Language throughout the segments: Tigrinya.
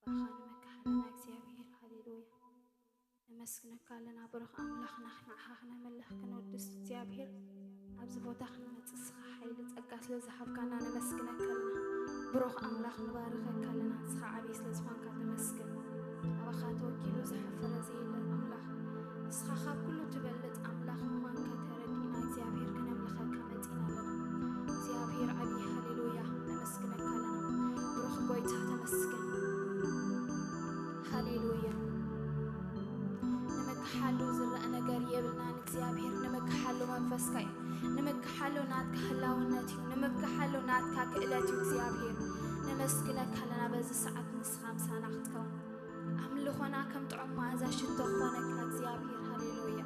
ባኻ ንመካሓለና እግዚኣብሔር። ሃሌሉያ። ነመስግነካ ኣለና ብሩኽ ኣምላኽና፣ ንዓኻ ክነመልኽ ክነወድስ እግዚኣብሔር። ኣብዚ ቦታ ክንመጽእ እስኻ ሓይሊ ጸጋ ስለ ዝሃብካና ነመስግነካ ኣለና። ብሩኽ ኣምላኽ ንባርኸካ ኣለና፣ ንስኻ ዓብዪ ስለ ዝኾንካ ተመስገን። ኣባኻ ተወኪሉ ዝሓፈረ ዘየለ ኣምላኽ፣ ንስኻ ካብ ኩሉ ትበልጥ ኣምላኽ ምዃንካ ተረዲእና እግዚኣብሔር ክነምልኸካ መጺና ኣለና። እግዚኣብሔር ዓብዪ፣ ሃሌሉያ፣ ነመስግነካ ኣለና። ብሩኽ ጎይታ ተመስገን። ሃሌሉያ። ንምክሓሉ ዝረአ ነገር የብልናን እግዚኣብሔር፣ ንምክሓሉ መንፈስካ እዩ። ንምክሓሉ ናትካ ህላውነት እዩ። ንምክሓሉ ናትካ ክእለት እዩ እግዚኣብሔር። ነመስግነካ ኣለና በዚ ሰዓት ንስኻ ምሳና ክትከውን። ኣምልኾና ከም ጥዑም መኣዛ ሽቶ ክኾነካ እግዚኣብሔር። ሃሌሉያ።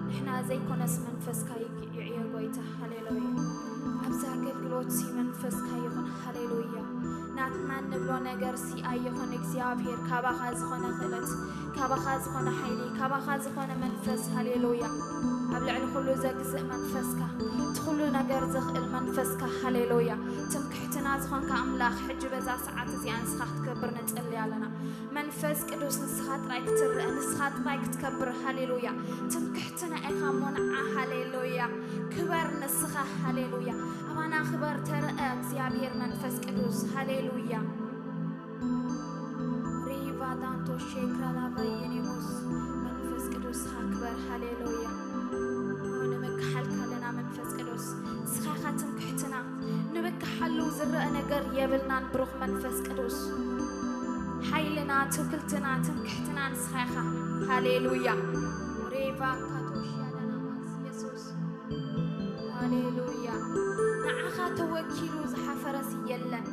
ንሕና ዘይኮነስ መንፈስካ ይዕዮ ጎይታ። ሃሌሉያ። ኣብዚ ኣገልግሎት ሲ መንፈስካ ይኹን። ሃሌሉያ። ናትና እንብሎ ነገር ሲ ኣይኹን እግዚኣብሔር፣ ካባኻ ዝኾነ ክእለት፣ ካባኻ ዝኾነ ሓይሊ፣ ካባኻ ዝኾነ መንፈስ። ሃሌሉያ። ኣብ ልዕሊ ኩሉ ዘግዝእ መንፈስካ፣ እቲ ኩሉ ነገር ዘኽእል መንፈስካ። ሃሌሉያ። ትምክሕትና ዝኾንካ ኣምላኽ፣ ሕጂ በዛ ሰዓት እዚኣ ንስኻ ክትከብር ንጸሊ ኣለና። መንፈስ ቅዱስ ንስኻ ጥራይ ክትረአ፣ ንስኻ ጥራይ ክትከብር። ሃሌሉያ። ትምክሕትና ኢኻ እሞ ንዓ። ሃሌሉያ። ክበር ንስኻ። ሃሌሉያ። ኣባና ክበር፣ ተረአ እግዚኣብሔር መንፈስ ቅዱስ። ሃሌሉያ። ሪቫዳንቶ ሼክራ ላቫየኔሞስ መንፈስ ቅዱስ ንስኻ ክበር። ሃሌሉያ። ንምክሓልካ ኣለና መንፈስ ቅዱስ፣ ንስኻ ኢኻ ትምክሕትና። ንምክሓሉ ዝረአ ነገር የብልናን። ብሩኽ መንፈስ ቅዱስ፣ ሓይልና፣ ትውክልትና፣ ትምክሕትና ንስኻ ኢኻ። ሃሌሉያ። ሬቫ ካቶሽያ ዳናማስ የሱስ። ሃሌሉያ። ንዓኻ ተወኪሉ ዝሓፈረስ የለን።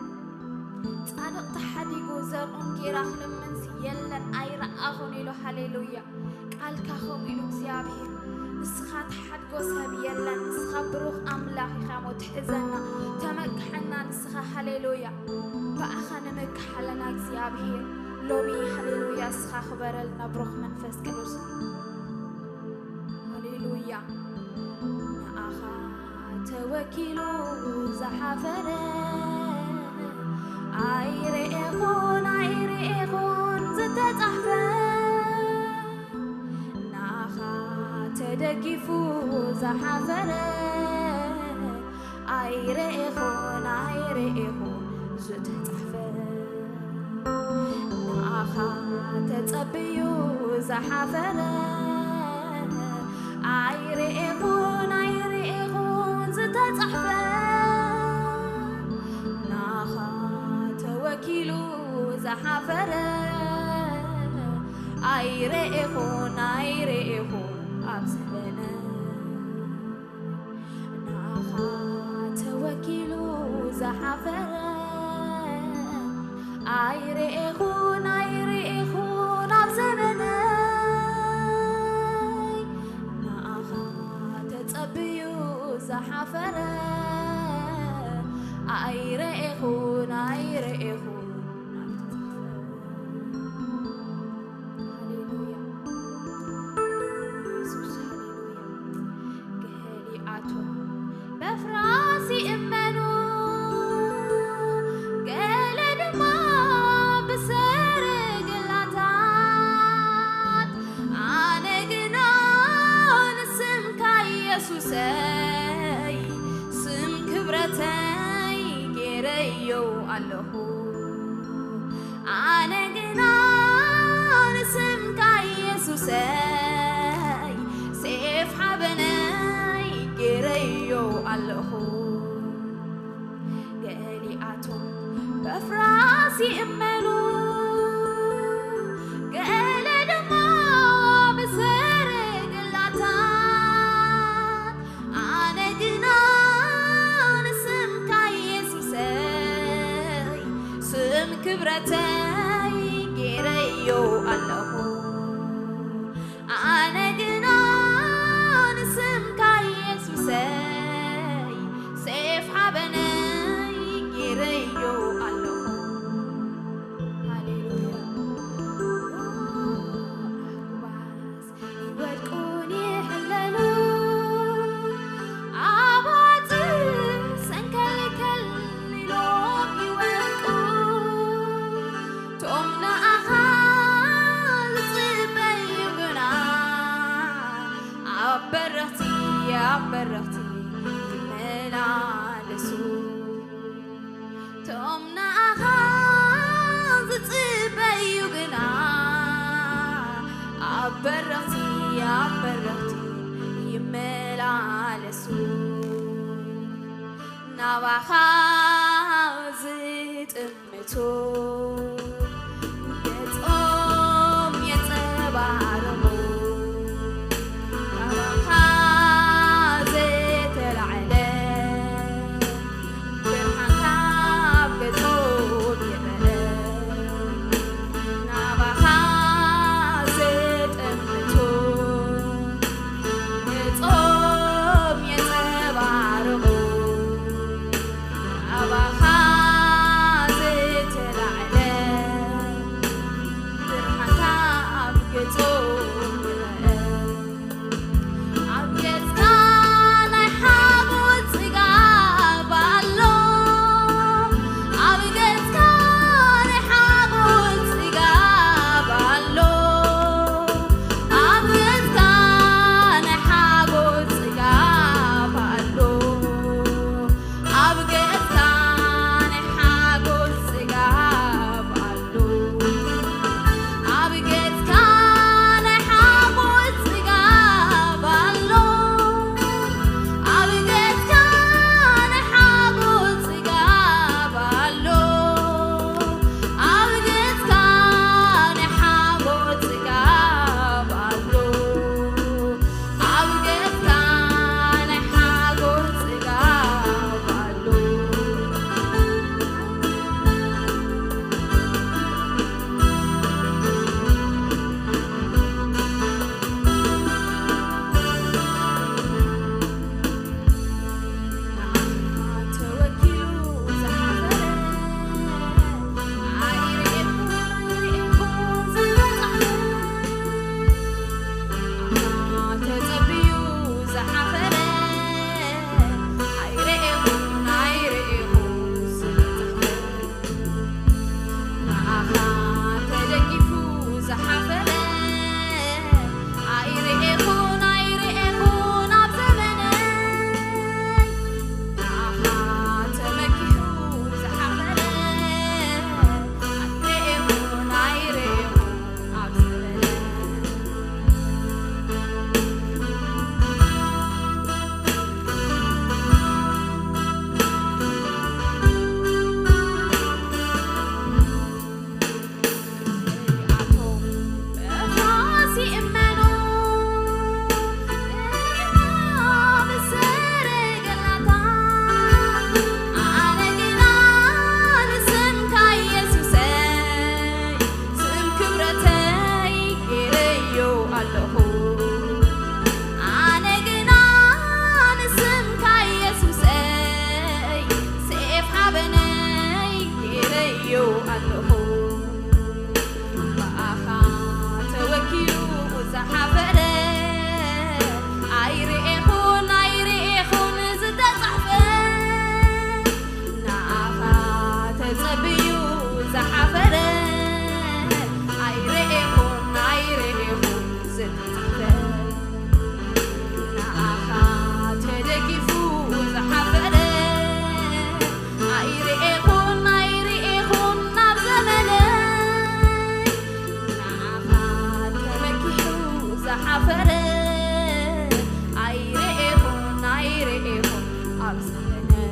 ጻድቕ ተሓዲጉ ዘርኡን ጌራ ክልምንስ የለን፣ ኣይረኣኹን ኢሉ። ሃሌሉያ። ቃልካ ከምኡ ኢሉ እግዚኣብሔር። ንስኻ ትሓድጎ ሰብ የለን። ንስኻ ብሩኽ ኣምላኽ ኢኻ እሞ ትሕዘና፣ ተመክሐና ንስኻ። ሃሌሉያ። ብኣኻ ንምክሕ ኣለና እግዚኣብሔር። ሎሚ ሃሌሉያ፣ ንስኻ ክበረልና ብሩኽ መንፈስ ቅዱስ። ሃሌሉያ። ንኣኻ ተወኪሉ ዝሓፈረ ኣይርኤኹን፣ ኣይርኤኹን ዝተጻሕፈ። ንኣኻ ተደጊፉ ዝሓፈረ ኣይርኤኹን፣ ኣይርኤኹን ዝተጻሕፈ። ንኣኻ ተጸብዩ ዝሓፈረ ኣይርኤኹን፣ ኣይርኤኹን ዝተጻሕፈ። ንኣኻ ተወኪሉ ዝሓፈረ ኣይርኤኹን፣ ኣይርኤኹን ኣብ ዘበነ። ንኣኻ ተወኪሉ ዝሓፈረ ኣይርኤኹን፣ ኣይርኤኹን ኣብ ዘበነይ። ንኣኻ ተጸብዩ ዝሓፈረ ኣይርኤኹን፣ ኣይርኤኹን ኣብ ዘበነይ። ሃሌሉያ። የሱስ፣ ሃሌሉያ። ገሊኣቶም በፍራስ ይእመኑ፣ ገለ ድማ ብሰረገላታት። ኣነ ግና ንስምካ የሱሰይ፣ ስም ክብረተይ ገይረዮ ኣለኹ። ኣነ ግና ንስምካ የሱሰይ፣ ሴፍ ሓበነይ ገይረዮ ኣለኹ። ገሊኣቶም በፍራስ ይእመኑ፣ ገለ ድማ ብሰረገላታት። ኣነ ግና ንስምካ የሱሰይ፣ ስም ክብረተይ ገይረዮ ኣለኹ። ኣነ ግና ንስምካ የሱሰይ፣ ሴፍ ሓበነይ ገይረዮ ኣለኹ። ናባኻ ዝጥምቱ ገጾም የንጸባርቑ፣ ካባኻ ዝተላዕለ ብርሃን ካብ ገጾም ይረአ። ናባኻ ዝጥምቱ ገጾም የንጸባርቑ፣ ካባኻ ዝተላዕለ ብርሃን ካብ ገጾም ይረአ። ኣብ ገጽካ ናይ ሓጎስ ጽጋብ ኣሎ። ኣብ ገጽካ ናይ ሓጎስ ጽጋብ ኣሎ። ኣብ ገጽካ ናይ ሓጎስ ጽጋብ ኣሎ። ኣብ ገጽካ ናይ ሓጎስ ጽጋብ ኣሎ። ኣብ ገጽካ ናይ ሓጎስ ጽጋብ ኣሎ። ኣብ ገጽካ ናይ ሓጎስ ጽጋብ ኣሎ። ኣብ ገጽካ ናይ ሓጎስ ጽጋብ ኣሎ። ኣብ ገጽካ ናይ ሓጎስ ጽጋብ ኣሎ። ንዓኻ ተወኪሉ ዝሓፈረ ኣይርኤኩን፣ ኣይርኤኩን ዝተጻሕፈ። ንዓኻ ተጸብዩ ዝሓፈረ ኣይርኤኩን፣ ኣይርኤኩን ዝተጻሕፈ። ንዓኻ ተደጊፉ ዝሓፈረ ኣይርኤኹን፣ ኣይርኤኹን ኣብ ዘመነይ። ንዓኻ ተመኪሑ ዝሓፈረ ኣይርኤኹን፣ ኣይርኤኹን ኣብ ዘመነይ። ኣለኹ። ኣነ ግና ንስምካ የሱሰይ፣ ሴፍ ሓበነይ ገይረዮ ኣለኹ። ብኣኻ ተወኪሉ ዝሓፈረ ኣይርኤኹን፣ ኣይርኤኹን ዝተጻሕፈ። ንኣኻ ተጸብዩ ዝሓፈረ ኣይርኤኹን፣ ኣይርኤኹን ዝተጻሕፈ። ንኣኻ ተደጊፉ ዝሓፈረ ኣይርኤኹን፣ ኣይርኤኹን ናብ ዘመነይ። ንኣኻ ተመኪሑ ዝሓፈረ ኣይርኤኹን፣ ኣይርኤኹን ኣብ ዘመነይ።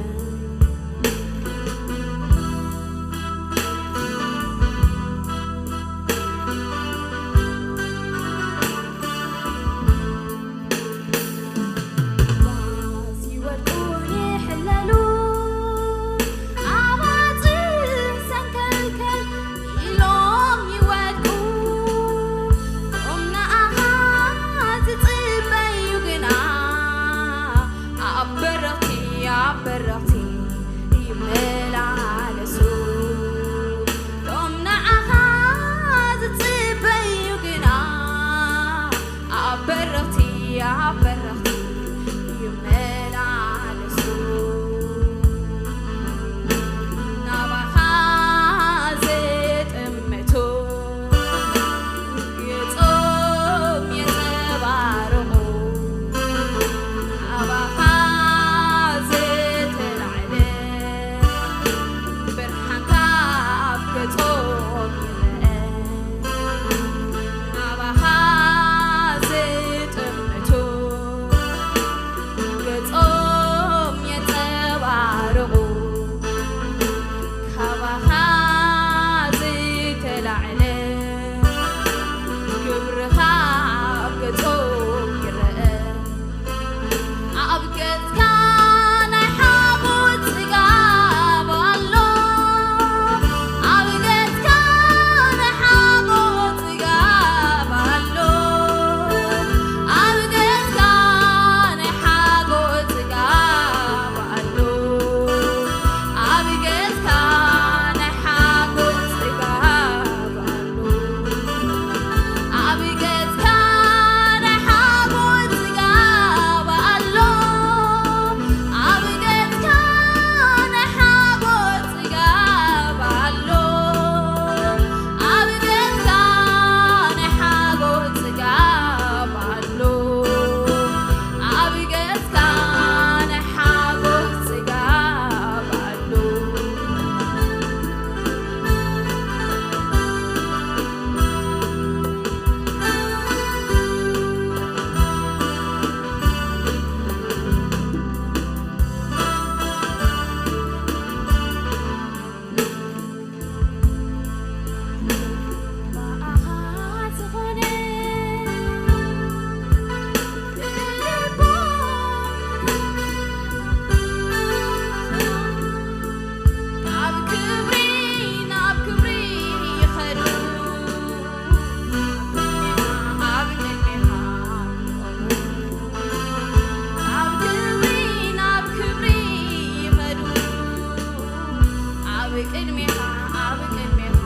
ኣብ ቅድሜኻ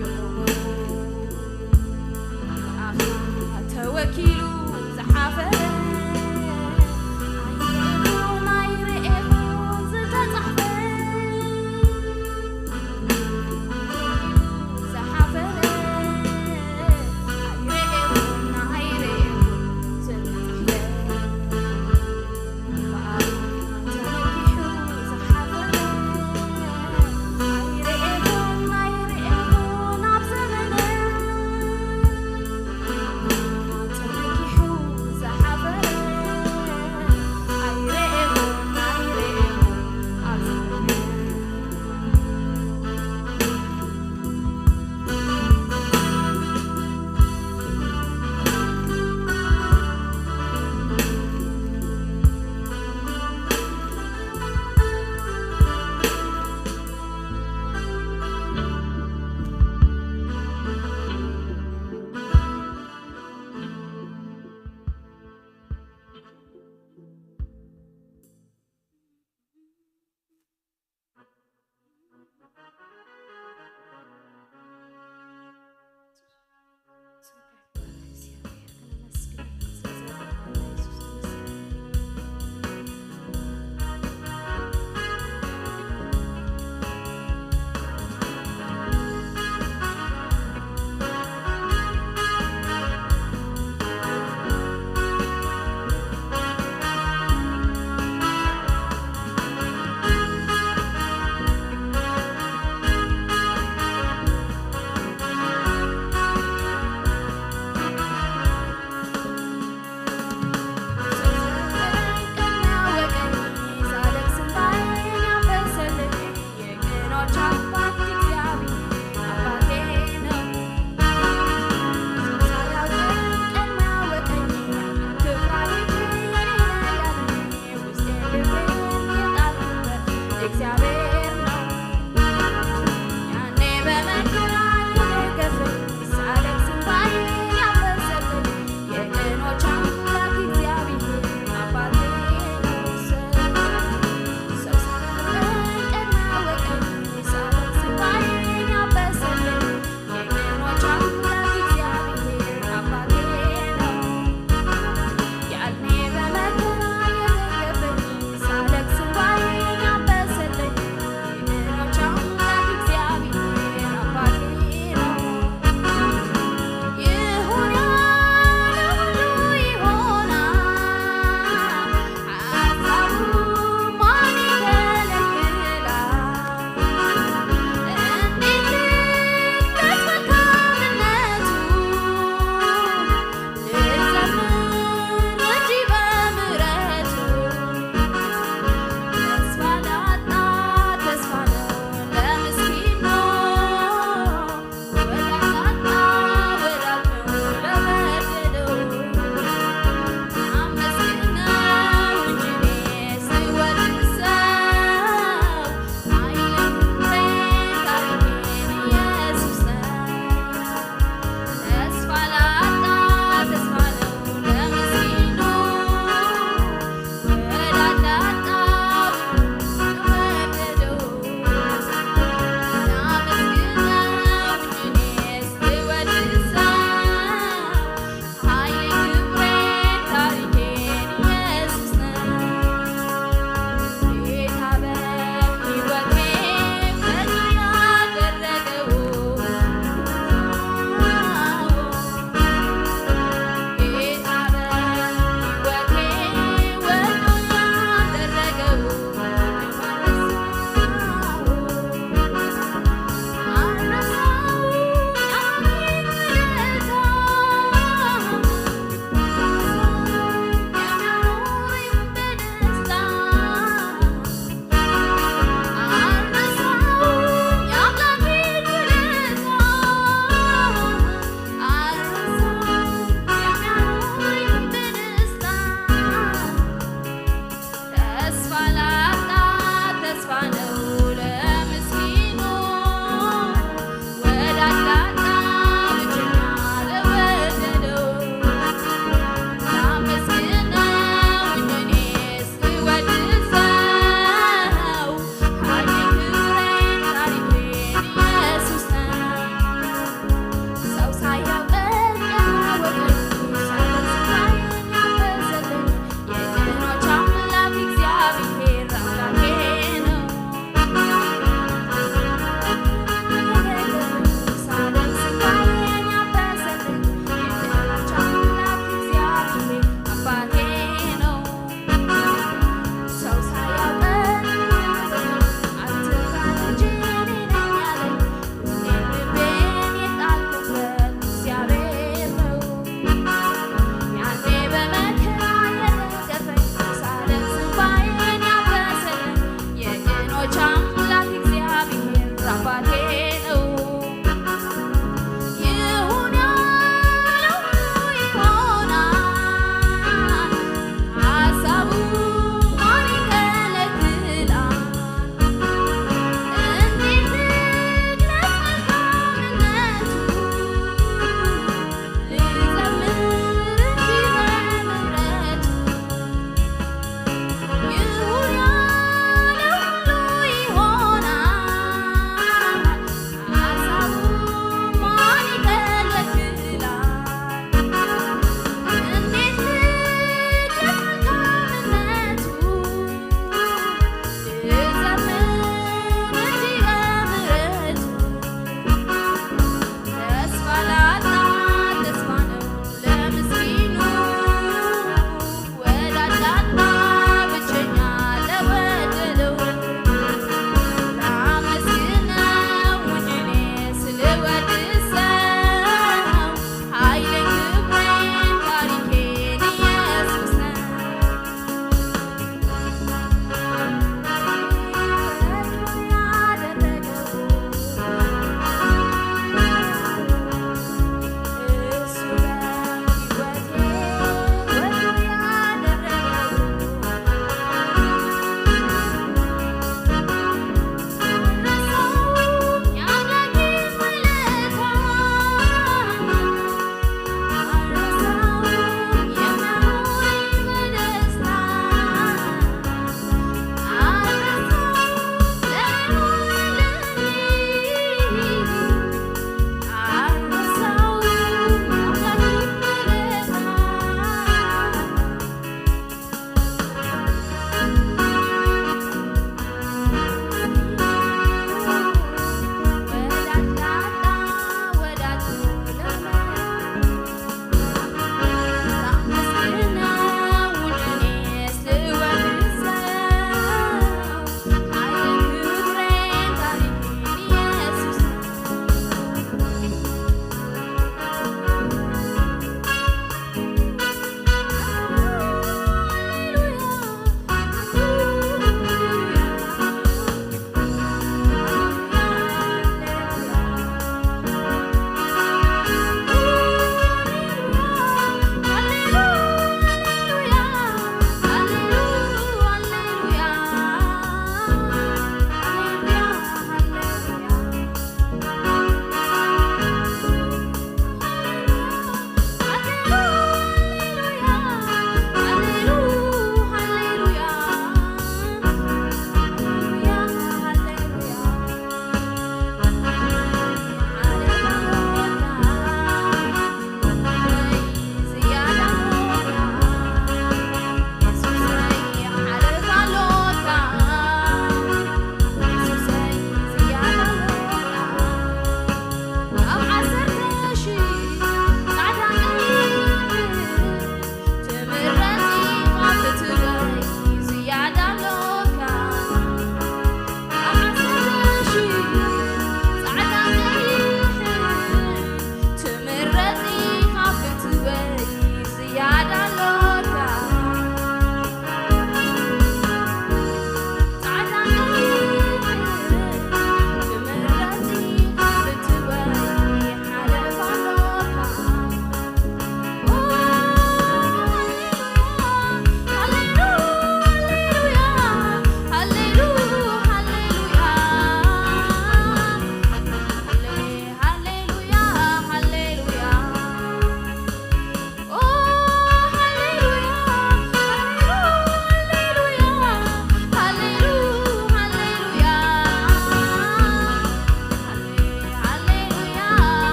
ይቑሙ። ብኣኻ ተወኪሉ ዝሓፈረ ኣይረኤኹን፣ ኣይረኤኹን ዝተጻሕፈ። ዝሓፈረ ኣይረኤኹን፣ ኣይረኤኹን ዝተጻሕፈ። ብኣኻ ተመኪሑ ዝሓፈረ ኣይረኤኹን፣ ኣይረ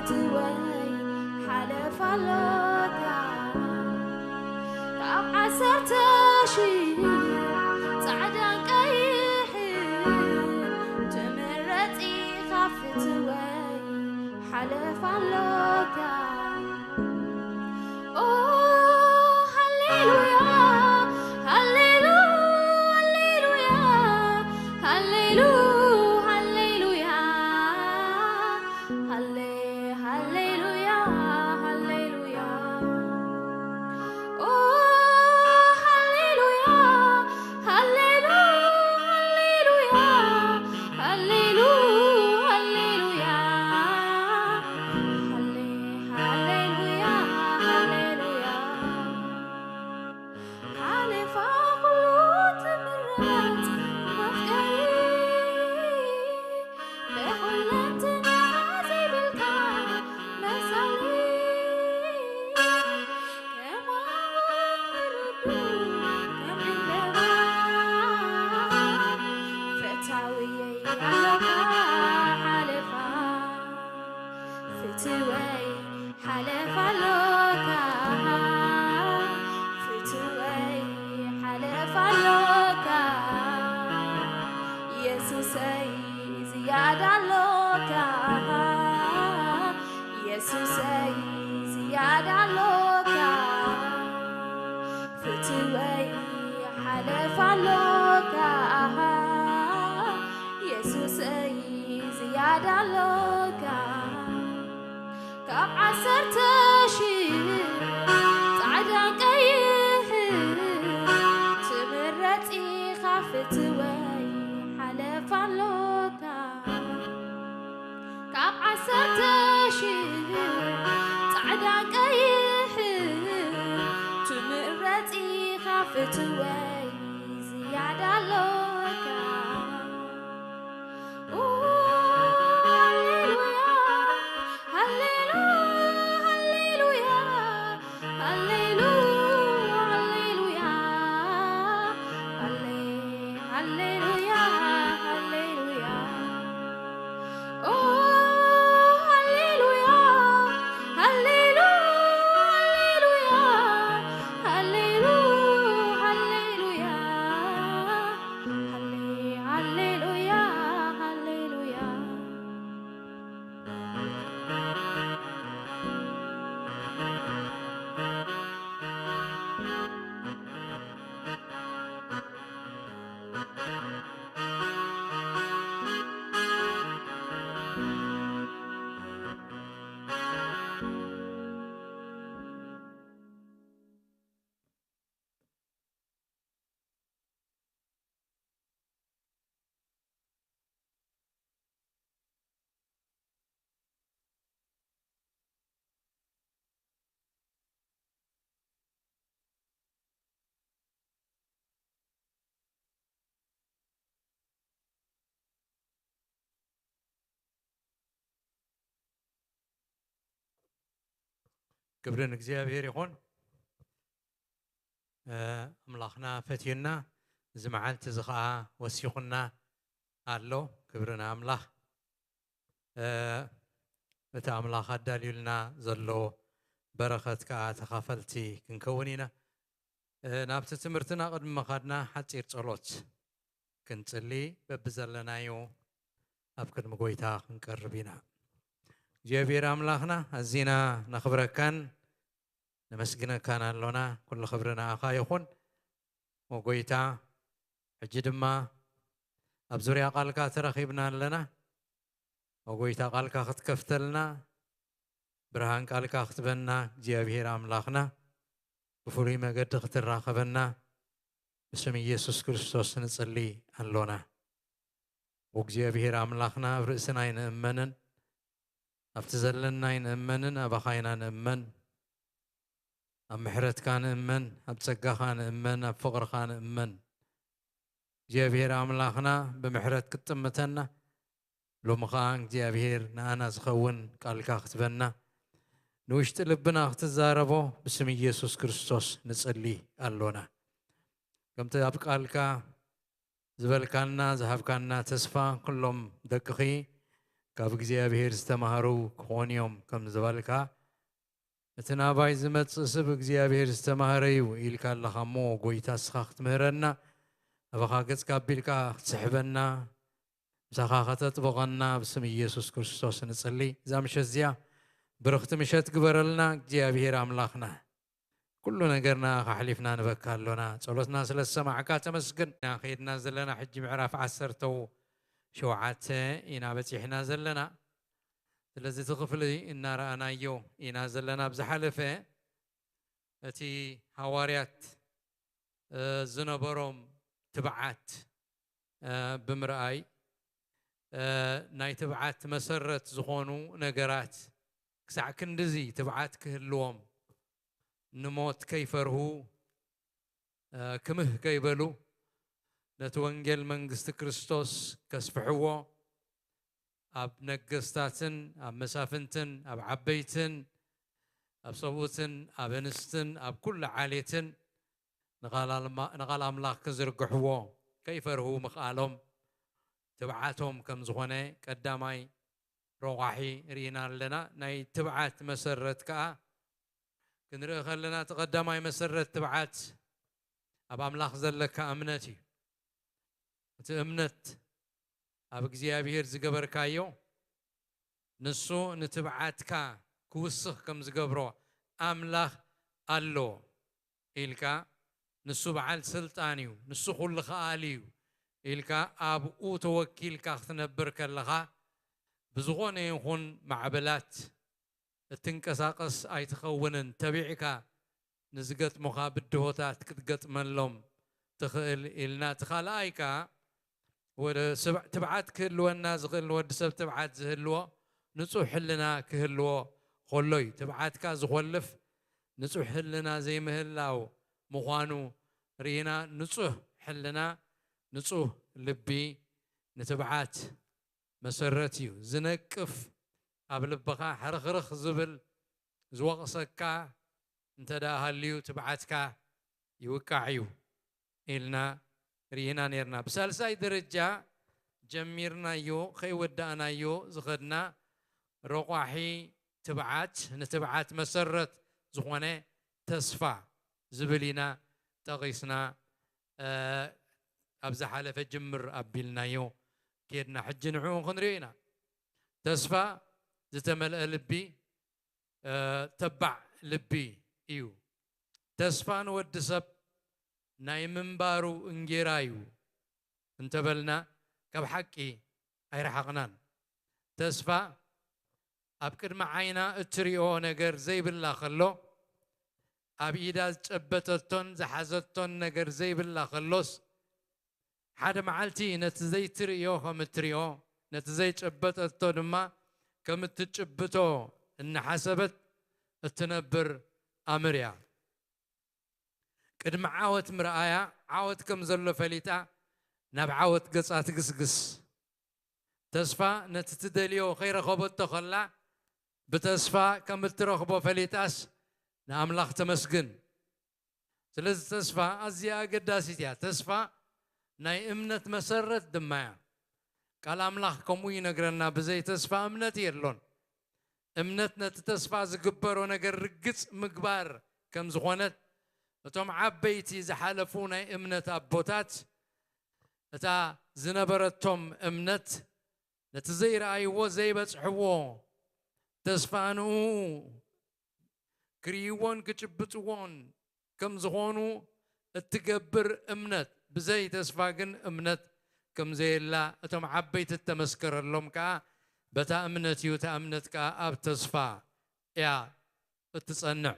ፍትወይ ሓለፋ ኣሎካ ካብ ዓሰርተ ሺሕ ጻዕዳን ቀይሕን ትምረጽ ኢኻ ፍትወይ ሓለፋ ኣሎካ። ኦ ሃሌሉያ ሃሌሉ ሃሌሉያ ሃሌሉ ሃሌሉያ ሃሌ ሃሌሉያ ሃሌሉያ ኦ ሃሌሉያ ሃሌሉ ሃሌሉያ ሃሌሉ ሃሌሉያ ሃሌ ሃሌሉያ ሃሌሉያ ሓለፋ ኩሉ ትምረጽ መፍቀሪ ብኹለንትናኻ ዘይብልካ መሳሊ ከማኹ ርዱእ ከም ዕምበባ ፈታውየይ ኣለኻ ሓለፋ ፍትወይ ሓለፋ ኣሎካ ፍትወይ ሓለፋ ኣሎካ የሱሰይ ዝያዳ ኣሎካ የሱሰይ ዝያዳ ኣሎካ ፍትወይ ሓለፋ ኣሎካ የሱሰይ ዝያዳ ኣሎካ ካብ ዓሰርተ ሺሕ ጻዕዳን ቀይሕን ትምረጽ ኢኻ ፍትወይ ሓለፋ ኣሎካ ካብ ዓሰርተ ሺሕ ጻዕዳን ቀይሕን ትምረጽ ኢኻ ፍትወይ ዝያዳ ኣሎካ ክብሪ ንእግዚኣብሔር ይኹን። ኣምላኽና ፈትዩና፣ እዚ መዓልቲ እዚ ኸዓ ወሲኹና ኣሎ። ክብሪ ንኣምላኽ። እቲ ኣምላኽ ኣዳልዩልና ዘሎ በረኸት ከኣ ተኻፈልቲ ክንከውን ኢና። ናብቲ ትምህርትና ቅድሚ ምኻድና ሓጺር ጸሎት ክንጽሊ በብዘለናዮ ኣብ ቅድሚ ጎይታ ክንቀርብ ኢና። እግዚኣብሔር ኣምላኽና ኣዚና ነኽብረካን ነመስግነካን ኣሎና። ኩሉ ክብሪ ንኣኻ ይኹን። ኦ ጎይታ፣ ሕጂ ድማ ኣብ ዙርያ ቃልካ ተረኺብና ኣለና። ኦ ጎይታ፣ ቃልካ ክትከፍተልና፣ ብርሃን ቃልካ ክትበና፣ እግዚኣብሔር ኣምላኽና ብፍሉይ መገዲ ክትራኸበና ብስም ኢየሱስ ክርስቶስ ንጽሊ ኣሎና። ኦ እግዚኣብሔር ኣምላኽና፣ ኣብ ርእስና ኣይንእመንን፣ ኣብቲ ዘለና ኣይንእመንን፣ ኣባኻ ኢና ንእመን። ኣብ ምሕረትካ ንእመን፣ ኣብ ጸጋኻ ንእመን፣ ኣብ ፍቕርኻ ንእመን። እግዚኣብሔር ኣምላኽና ብምሕረት ክትጥምተና፣ ሎሚ ኸኣ እግዚኣብሔር ንኣና ዝኸውን ቃልካ ክትበና፣ ንውሽጢ ልብና ክትዛረቦ ብስም ኢየሱስ ክርስቶስ ንጽሊ ኣሎና። ከምቲ ኣብ ቃልካ ዝበልካና፣ ዝሃብካና ተስፋ፣ ኩሎም ደቅኺ ካብ እግዚኣብሔር ዝተማህሩ ክኾኑ እዮም ከም ዝበልካ፣ እቲ ናባይ ዝመጽእ ስብ እግዚኣብሔር ዝተማህረ እዩ ኢልካ ኣለኻ እሞ፣ ጎይታ እስኻ ክትምህረና፣ ኣባኻ ገጽካ ኣቢልካ ክትስሕበና፣ ምሳኻ ከተጥብቐና ብስም ኢየሱስ ክርስቶስ ንጽሊ። እዛ ምሸት እዚኣ ብርኽቲ ምሸት ግበረልና እግዚኣብሔር ኣምላኽና። ኩሉ ነገርና ካሕሊፍና ንበካ ኣሎና። ጸሎትና ስለ ዝሰማዕካ ተመስግን። ኢና ከይድና ዘለና ሕጂ ምዕራፍ ዓሰርተ ሸውዓተ ኢና በጺሕና ዘለና። ስለዚ እቲ ክፍሊ እናረኣናዮ ኢና ዘለና። ኣብ ዝሓለፈ እቲ ሃዋርያት፣ እ፣ ዝነበሮም ትብዓት፣ እ፣ ብምርኣይ፣ እ፣ ናይ ትብዓት መሰረት ዝኾኑ ነገራት ክሳዕ ክንድዚ ትብዓት ክህልዎም፣ ንሞት ከይፈርሁ፣ እ፣ ክምህ ከይበሉ፣ ነቲ ወንጌል መንግስቲ ክርስቶስ ከስፍሕዎ፣ ኣብ ነገስታትን ኣብ መሳፍንትን ኣብ ዓበይትን ኣብ ሰብኡትን ኣብ ኣንስትን ኣብ ኩሉ ዓሌትን ንቓል ኣልማ-፣ ንቓል ኣምላኽ ክዝርግሕዎ ከይፈርሁ ምኽኣሎም ትብዓቶም ከም ዝኾነ ቀዳማይ ረቋሒ ርኢና ኣለና። ናይ ትብዓት መሰረት ከኣ ክንርኢ ከለና፣ እቲ ቀዳማይ መሰረት ትብዓት ኣብ ኣምላኽ ዘለካ እምነት እዩ። እቲ እምነት ኣብ እግዚኣብሔር ዝገበርካዮ፣ ንሱ ንትብዓትካ ክውስኽ ከም ዝገብሮ፣ ኣምላኽ ኣሎ ኢልካ፣ ንሱ በዓል ስልጣን እዩ፣ ንሱ ኩሉ ከኣሊ እዩ ኢልካ ኣብኡ ተወኪልካ ክትነብር ከለኻ፣ ብዝኾነ ይኹን ማዕበላት እትንቀሳቐስ ኣይትኸውንን። ተቢዕካ ንዝገጥሙኻ ብድሆታት ክትገጥመሎም ትኽእል ኢልና። እቲ ካልኣይ ከኣ፣ ወደ ስብ-፣ ትብዓት ክህልወና ዝኽእል፣ ንወዲ ሰብ ትብዓት ዝህልዎ፣ ንጹህ ሕልና ክህልዎ ከሎ እዩ። ትብዓትካ ዝኾልፍ ንጹህ ሕልና ዘይምህላው ምዃኑ ርኢና። ንጹህ ሕልና፣ ንጹህ ልቢ ንትብዓት መሰረት እዩ። ዝነቅፍ፣ ኣብ ልብኻ ሕርኽርኽ ዝብል፣ ዝወቕሰካ እንተ ደኣ ሃልዩ፣ ትብዓትካ ይውቃዕ እዩ ኢልና ርኢና ኔርና። ብሳልሳይ ደረጃ፣ ጀሚርናዮ ከይወዳእናዮ ዝኸድና ረቋሒ ትብዓት፣ ንትብዓት መሰረት ዝኾነ ተስፋ ዝብል ኢና ጠቒስና፣ እ፣ ኣብ ዝሓለፈ ጅምር ኣቢልናዮ ኬድና። ሕጂ ንዕኡ ክንሪኦ ኢና። ተስፋ ዝተመልአ ልቢ፣ እ፣ ተባዕ ልቢ እዩ። ተስፋ ንወዲ ሰብ ናይ ምንባሩ እንጌራ እዩ እንተበልና፣ ካብ ሓቂ ኣይረሓቕናን። ተስፋ ኣብ ቅድሚ ዓይና እትሪኦ ነገር ዘይብላ ከሎ፣ ኣብ ኢዳ ዝጨበጠቶን ዝሓዘቶን ነገር ዘይብላ ከሎስ፣ ሓደ መዓልቲ ነቲ ዘይትርእዮ ከም እትሪኦ፣ ነቲ ዘይጨበጠቶ ድማ ከም እትጭብጦ እናሓሰበት እትነብር ኣምር እያ። ቅድሚ ዓወት ምርኣያ፣ ዓወት ከም ዘሎ ፈሊጣ፣ ናብ ዓወት ገጻ ትግስግስ። ተስፋ ነቲ ትደልዮ ከይረኸበቶ ከላ፣ ብተስፋ ከም እትረኽቦ ፈሊጣስ ንኣምላኽ ተመስግን። ስለዚ ተስፋ ኣዝያ ኣገዳሲት እያ። ተስፋ ናይ እምነት መሰረት ድማ እያ። ቃል ኣምላኽ ከምኡ ይነግረና፣ "ብዘይ ተስፋ እምነት የሎን።" እምነት ነቲ ተስፋ ዝግበሮ ነገር ርግጽ ምግባር ከም ዝኾነት፣ እቶም ዓበይቲ ዝሓለፉ ናይ እምነት ኣቦታት፣ እታ ዝነበረቶም እምነት ነቲ ዘይረኣይዎ ዘይበጽሕዎ ተስፋ ንኡ ክርእይዎን ክጭብጥዎን ከም ዝኾኑ እትገብር እምነት፣ ብዘይ ተስፋ ግን እምነት ከም ዘየላ እቶም ዓበይቲ እተመስከረሎም ከኣ በታ እምነት እዩ። እታ እምነት ከኣ ኣብ ተስፋ እያ እትጸንዕ።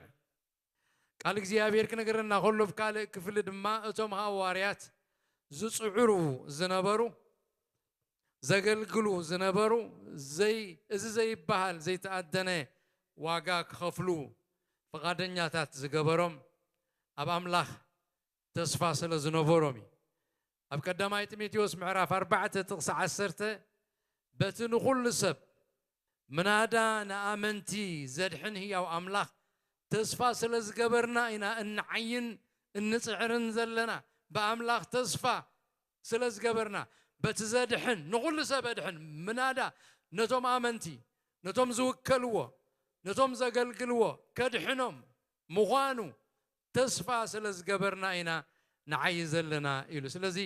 ቃል እግዚኣብሔር ክነገረና ከሎ፣ ኣብ ካልእ ክፍሊ ድማ እቶም ሃዋርያት ዝጽዕሩ ዝነበሩ፣ ዘገልግሉ ዝነበሩ፣ ዘይ-፣ እዚ ዘይበሃል ዘይተኣደነ ዋጋ ክኸፍሉ ፍቓደኛታት ዝገበሮም፣ ኣብ ኣምላኽ ተስፋ ስለ ዝነበሮም እዩ። ኣብ ቀዳማይ ጢሞቴዎስ ምዕራፍ ኣርባዕተ ጥቕሲ ዓሰርተ፣ "በቲ ንኹሉ ሰብ፣ ምናዳ ንኣመንቲ ዘድሕን ህያው ኣምላኽ ተስፋ ስለ ዝገበርና ኢና እንዓይን እንጽዕርን ዘለና። ብኣምላኽ ተስፋ ስለ ዝገበርና፣ በቲ ዘድሕን፣ ንኹሉ ሰብ ኣድሕን፣ ምናዳ ነቶም ኣመንቲ፣ ነቶም ዝውከልዎ፣ ነቶም ዘገልግልዎ ከድሕኖም ምዃኑ ተስፋ ስለ ዝገበርና ኢና ንዓዪ ዘለና ኢሉ። ስለዚ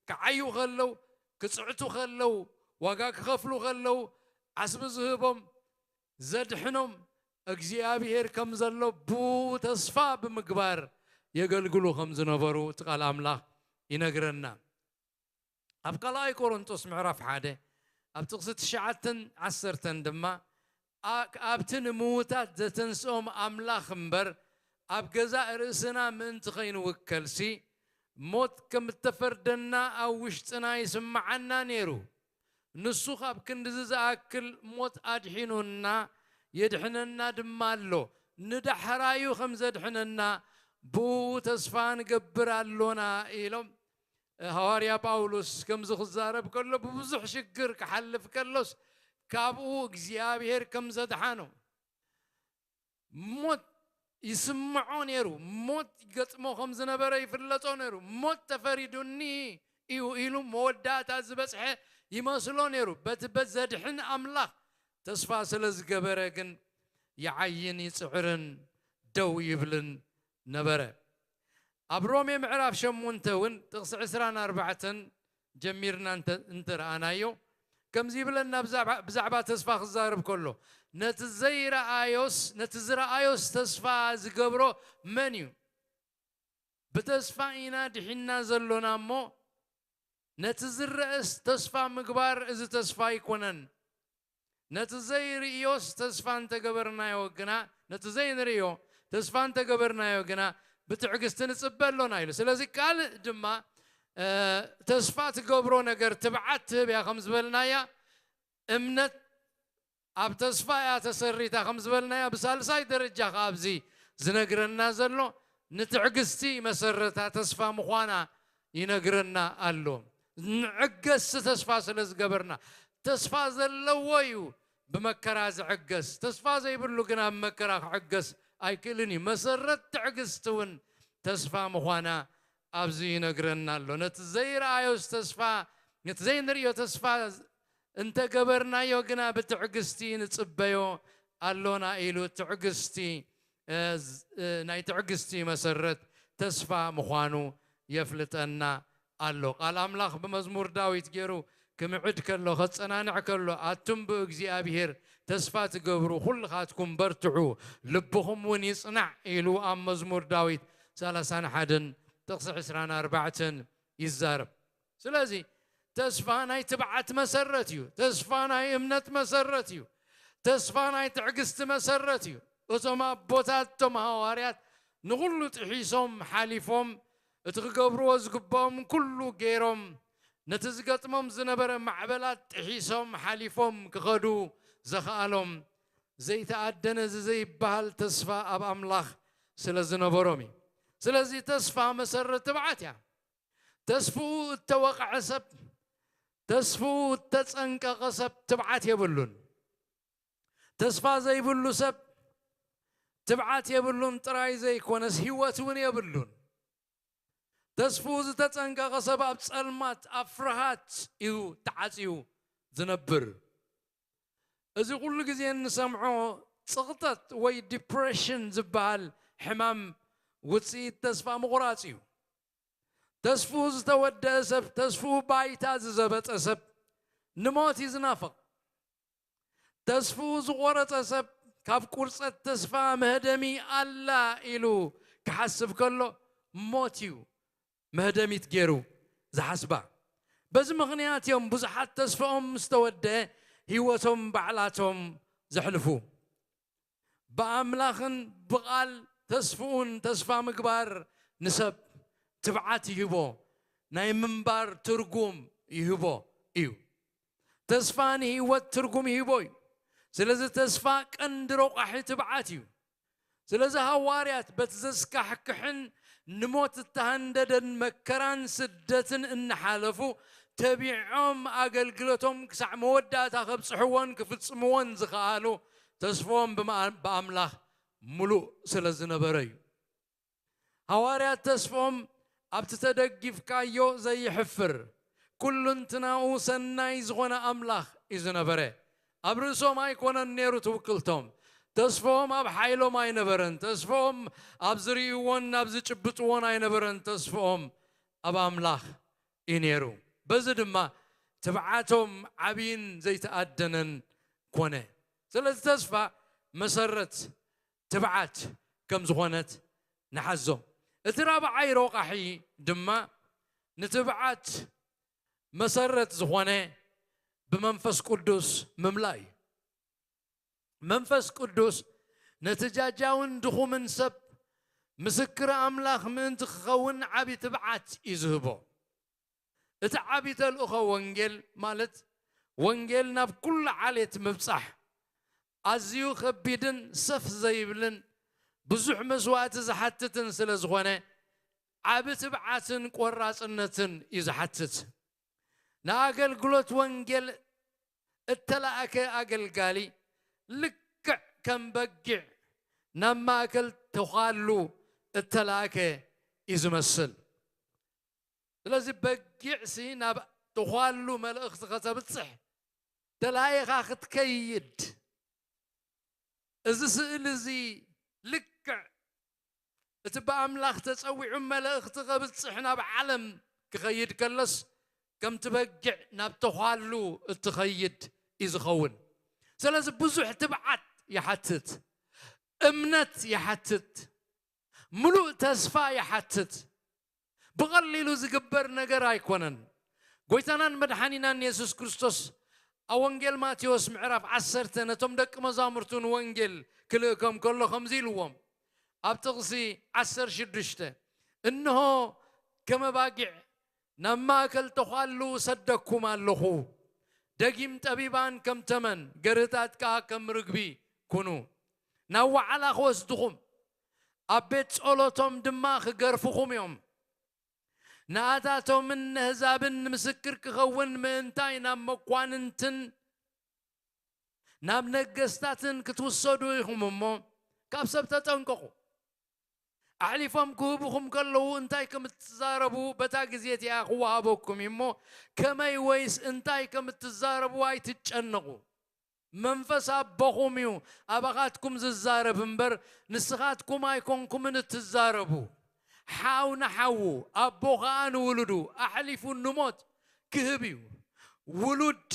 ክዓዩ ከለዉ፣ ክጽዕቱ ከለዉ፣ ዋጋ ክኸፍሉ ከለዉ ዓስቢ ዝህቦም ዘድሕኖም እግዚኣብሄር ከም ዘሎ ብኡ ተስፋ ብምግባር የገልግሉ ከም ዝነበሩ እቲ ቃል ኣምላኽ ይነግረና። ኣብ ካልኣይ ቆሮንጦስ ምዕራፍ ሓደ ኣብ ጥቕሲ ትሽዓተን ዓሰርተን ድማ፣ ኣብቲ ንምዉታት ዘተንስኦም ኣምላኽ እምበር ኣብ ገዛእ ርእስና ምእንቲ ኸይንውከልሲ፣ ሞት ከም እተፈርደና ኣብ ውሽጥና ይስምዓና ነይሩ። ንሱ ኻብ ክንድዚ ዝኣክል ሞት ኣድሒኑና የድሕነና ድማ ኣሎ። ንዳሕራዩ ከም ዘድሕነና ብኡ ተስፋ ንገብር ኣሎና ኢሎም። ሃዋርያ ጳውሎስ ከምዚ ክዛረብ ከሎ፣ ብብዙሕ ሽግር ክሓልፍ ከሎስ ካብኡ እግዚኣብሔር ከም ዘድሓኖ፣ ሞት ይስምዖ ነይሩ። ሞት ይገጥሞ ከም ዝነበረ ይፍለጦ ነይሩ። ሞት ተፈሪዱኒ እዩ ኢሉ መወዳእታ ዝበጽሐ ይመስሎ ነይሩ። በቲ በዘድሕን ኣምላኽ ተስፋ ስለ ዝገበረ ግን ይዓይን ይጽዕርን ደው ይብልን ነበረ። ኣብ ሮሜ ምዕራፍ ሸሞንተ እውን ጥቕሲ ዕስራን ኣርባዕተን ጀሚርና እንተ-፣ እንተረኣናዮ፣ ከምዚ ይብለና፣ ብዛዕባ፣ ብዛዕባ ተስፋ ክዛረብ ከሎ፣ "ነቲ ዘይረኣዮስ፣ ነቲ ዝረኣዮስ ተስፋ ዝገብሮ መን እዩ? ብተስፋ ኢና ድሒንና ዘሎና እሞ፣ ነቲ ዝረአስ ተስፋ ምግባር እዚ ተስፋ ኣይኮነን። ነቲ ዘይርእዮስ ተስፋ እንተገበርናዮ ግና፣ ነቲ ዘይንርእዮ ተስፋ እንተገበርናዮ ግና፣ ብትዕግስቲ ንጽበ ኣሎና" ኢሉ። ስለዚ ካልእ ድማ፣ እ፣ ተስፋ ትገብሮ ነገር ትብዓት ትህብ እያ ከም ዝበልናያ፣ እምነት ኣብ ተስፋ እያ ተሰሪታ ከም ዝበልናያ፣ ብሳልሳይ ደረጃ ከኣ ኣብዚ ዝነግረና ዘሎ ንትዕግስቲ መሰረታ ተስፋ ምዃና ይነግረና ኣሎ። ንዕገስ ተስፋ ስለ ዝገበርና፣ ተስፋ ዘለዎ እዩ ብመከራ ዝዕገስ። ተስፋ ዘይብሉ ግን ኣብ መከራ ክዕገስ ኣይክእልን እዩ። መሰረት ትዕግስቲ እውን ተስፋ ምዃና ኣብዚ ይነግረና ኣሎ። ነቲ ዘይረኣዮስ ተስፋ፣ ነቲ ዘይንርእዮ ተስፋ እንተገበርናዮ ግና ብትዕግስቲ ንጽበዮ ኣሎና ኢሉ ትዕግስቲ፣ እ፣ ዝ-፣ እ፣ ናይ ትዕግስቲ መሰረት ተስፋ ምዃኑ የፍልጠና ኣሎ። ቃል ኣምላኽ ብመዝሙር ዳዊት ገይሩ ክምዕድ ከሎ፣ ከጸናንዕ ከሎ፣ "ኣቱም ብእግዚኣብሔር ተስፋ ትገብሩ ኩልኻትኩም በርትዑ፣ ልብኹም እውን ይጽናዕ" ኢሉ ኣብ መዝሙር ዳዊት ሰላሳን ሓደን ጥቕሲ ዕስራን ኣርባዕተን ይዛረብ። ስለዚ ተስፋ ናይ ትብዓት መሰረት እዩ። ተስፋ ናይ እምነት መሰረት እዩ። ተስፋ ናይ ትዕግስቲ መሰረት እዩ። እቶም ኣቦታት፣ እቶም ሃዋርያት ንኹሉ ጥሒሶም ሓሊፎም፣ እቲ ክገብርዎ ዝግብኦም ኩሉ ገይሮም፣ ነቲ ዝገጥሞም ዝነበረ ማዕበላት ጥሒሶም ሓሊፎም ክኸዱ ዘኽኣሎም ዘይተኣደነ እዚ ዘይበሃል ተስፋ ኣብ ኣምላኽ ስለ ዝነበሮም እዩ። ስለዚ ተስፋ መሰረት ትብዓት እያ። ተስፍኡ እተወቕዐ ሰብ፣ ተስፍኡ እተጸንቀቐ ሰብ ትብዓት የብሉን። ተስፋ ዘይብሉ ሰብ ትብዓት የብሉን ጥራይ ዘይኮነስ፣ ህይወት እውን የብሉን። ተስፍኡ ዝተጸንቀቐ ሰብ ኣብ ጸልማት፣ ኣብ ፍርሃት እዩ ተዓጽዩ ዝነብር። እዚ ኩሉ ግዜ እንሰምዖ ጽቕጠት ወይ ዲፕሬሽን ዝበሃል ሕማም ውጽኢት ተስፋ ምቑራጽ እዩ። ተስፍኡ ዝተወደአ ሰብ፣ ተስፍኡ ባይታ ዝዘበጠ ሰብ ንሞት እዩ ዝናፍቕ። ተስፍኡ ዝቖረጸ ሰብ ካብ ቁርጸት ተስፋ መህደሚ ኣላ ኢሉ ክሓስብ ከሎ ሞት እዩ መህደሚት ገይሩ ዝሓስባ። በዚ ምኽንያት እዮም ብዙሓት ተስፋኦም ምስ ተወደአ ህይወቶም ባዕላቶም ዘሕልፉ። ብኣምላኽን ብቓል ተስፍኡን ተስፋ ምግባር ንሰብ ትብዓት ይህቦ፣ ናይ ምንባር ትርጉም ይህቦ እዩ። ተስፋ ንህይወት ትርጉም ይህቦ እዩ። ስለዚ ተስፋ ቀንዲ ረቋሒ ትብዓት እዩ። ስለዚ ሃዋርያት በቲ ዘስካሕክሕን ንሞት እተሃንደደን መከራን ስደትን እናሓለፉ፣ ተቢዖም ኣገልግሎቶም ክሳዕ መወዳእታ ከብጽሕዎን ክፍጽምዎን ዝኸኣሉ ተስፎም ብማ-፣ ብኣምላኽ ምሉእ ስለ ዝነበረ እዩ። ሃዋርያት ተስፎም ኣብቲ ተደጊፍካዮ ዘይሕፍር፣ ኩሉንትናኡ ሰናይ ዝኾነ ኣምላኽ እዩ ዝነበረ። ኣብ ርእሶም ኣይኮነን ነይሩ ትውክልቶም። ተስፍኦም ኣብ ሓይሎም ኣይነበረን። ተስፍኦም ኣብ ዝርእይዎን ኣብ ዝጭብጥዎን ኣይነበረን። ተስፍኦም ኣብ ኣምላኽ እዩ ነይሩ። በዚ ድማ ትብዓቶም ዓብይን ዘይተኣደነን ኮነ። ስለዚ ተስፋ መሰረት ትብዓት ከም ዝኾነት ንሓዞ። እቲ ራብዓይ ረቋሒ ድማ ንትብዓት መሰረት ዝኾነ ብመንፈስ ቅዱስ ምምላእ እዩ። መንፈስ ቅዱስ ነቲ ጃጃውን ድኹምን ሰብ ምስክር ኣምላኽ ምእንቲ ክኸውን ዓቢ ትብዓት እዩ ዝህቦ። እቲ ዓቢ ተልእኾ ወንጌል ማለት ወንጌል ናብ ኩሉ ዓሌት ምብጻሕ ኣዝዩ ከቢድን ሰፍ ዘይብልን ብዙሕ መስዋእቲ ዝሓትትን ስለ ዝኾነ ዓቢ ትብዓትን ቆራጽነትን እዩ ዝሓትት። ንኣገልግሎት ወንጌል እተላእከ ኣገልጋሊ ልክዕ ከም በጊዕ ናብ ማእከል ተዃሉ እተላእከ እዩ ዝመስል። ስለዚ በጊዕሲ ናብ ተዃሉ መልእኽቲ ከተብጽሕ ተላኢኻ ክትከይድ፣ እዚ ስእሊ እዚ ልክዕ እቲ ብኣምላኽ ተጸዊዑ መልእኽቲ ከብጽሕ ናብ ዓለም ክኸይድ ከሎስ ከምቲ በጊዕ ናብ ተዃሉ እትኸይድ እዩ ዝኸውን። ስለዚ ብዙሕ ትብዓት ይሓትት፣ እምነት ይሓትት፣ ምሉእ ተስፋ ይሓትት። ብቐሊሉ ዝግበር ነገር ኣይኮነን። ጎይታናን መድሓኒናን የሱስ ክርስቶስ ኣብ ወንጌል ማቴዎስ ምዕራፍ ዓሰርተ ነቶም ደቂ መዛሙርቱ ንወንጌል ክልእኮም ከሎ ከምዚ ኢልዎም፣ ኣብ ጥቕሲ ዓሰርተ ሽዱሽተ፣ "እንሆ ከም ኣባጊዕ ናብ ማእከል ተዃሉ እሰደኩም ኣለኹ። ደጊም ጠቢባን ከም ተመን፣ ገርህታት ከኣ ከም ርግቢ ኩኑ። ናብ ዋዕላ ክወስድኹም፣ ኣብ ቤት ጸሎቶም ድማ ክገርፍኹም እዮም። ንኣታቶምን ነህዛብን ንምስክር ክኸውን ምእንታይ ናብ መኳንንትን ናብ ነገስታትን ክትውሰዱ ኢኹም እሞ፣ ካብ ሰብ ተጠንቀቑ። ኣሕሊፎም ክህቡኹም ከለዉ እንታይ ከም እትዛረቡ በታ ግዜ እቲኣ ክወሃበኩም እዩ እሞ፣ ከመይ ወይስ እንታይ ከም እትዛረቡ ኣይትጨነቑ። መንፈስ ኣቦኹም እዩ ኣባኻትኩም ዝዛረብ እምበር፣ ንስኻትኩም ኣይኮንኩምን እትዛረቡ። ሓው ንሓዉ፣ ኣቦ ኸኣ ንውሉዱ ኣሕሊፉ ንሞት ክህብ እዩ። ውሉድ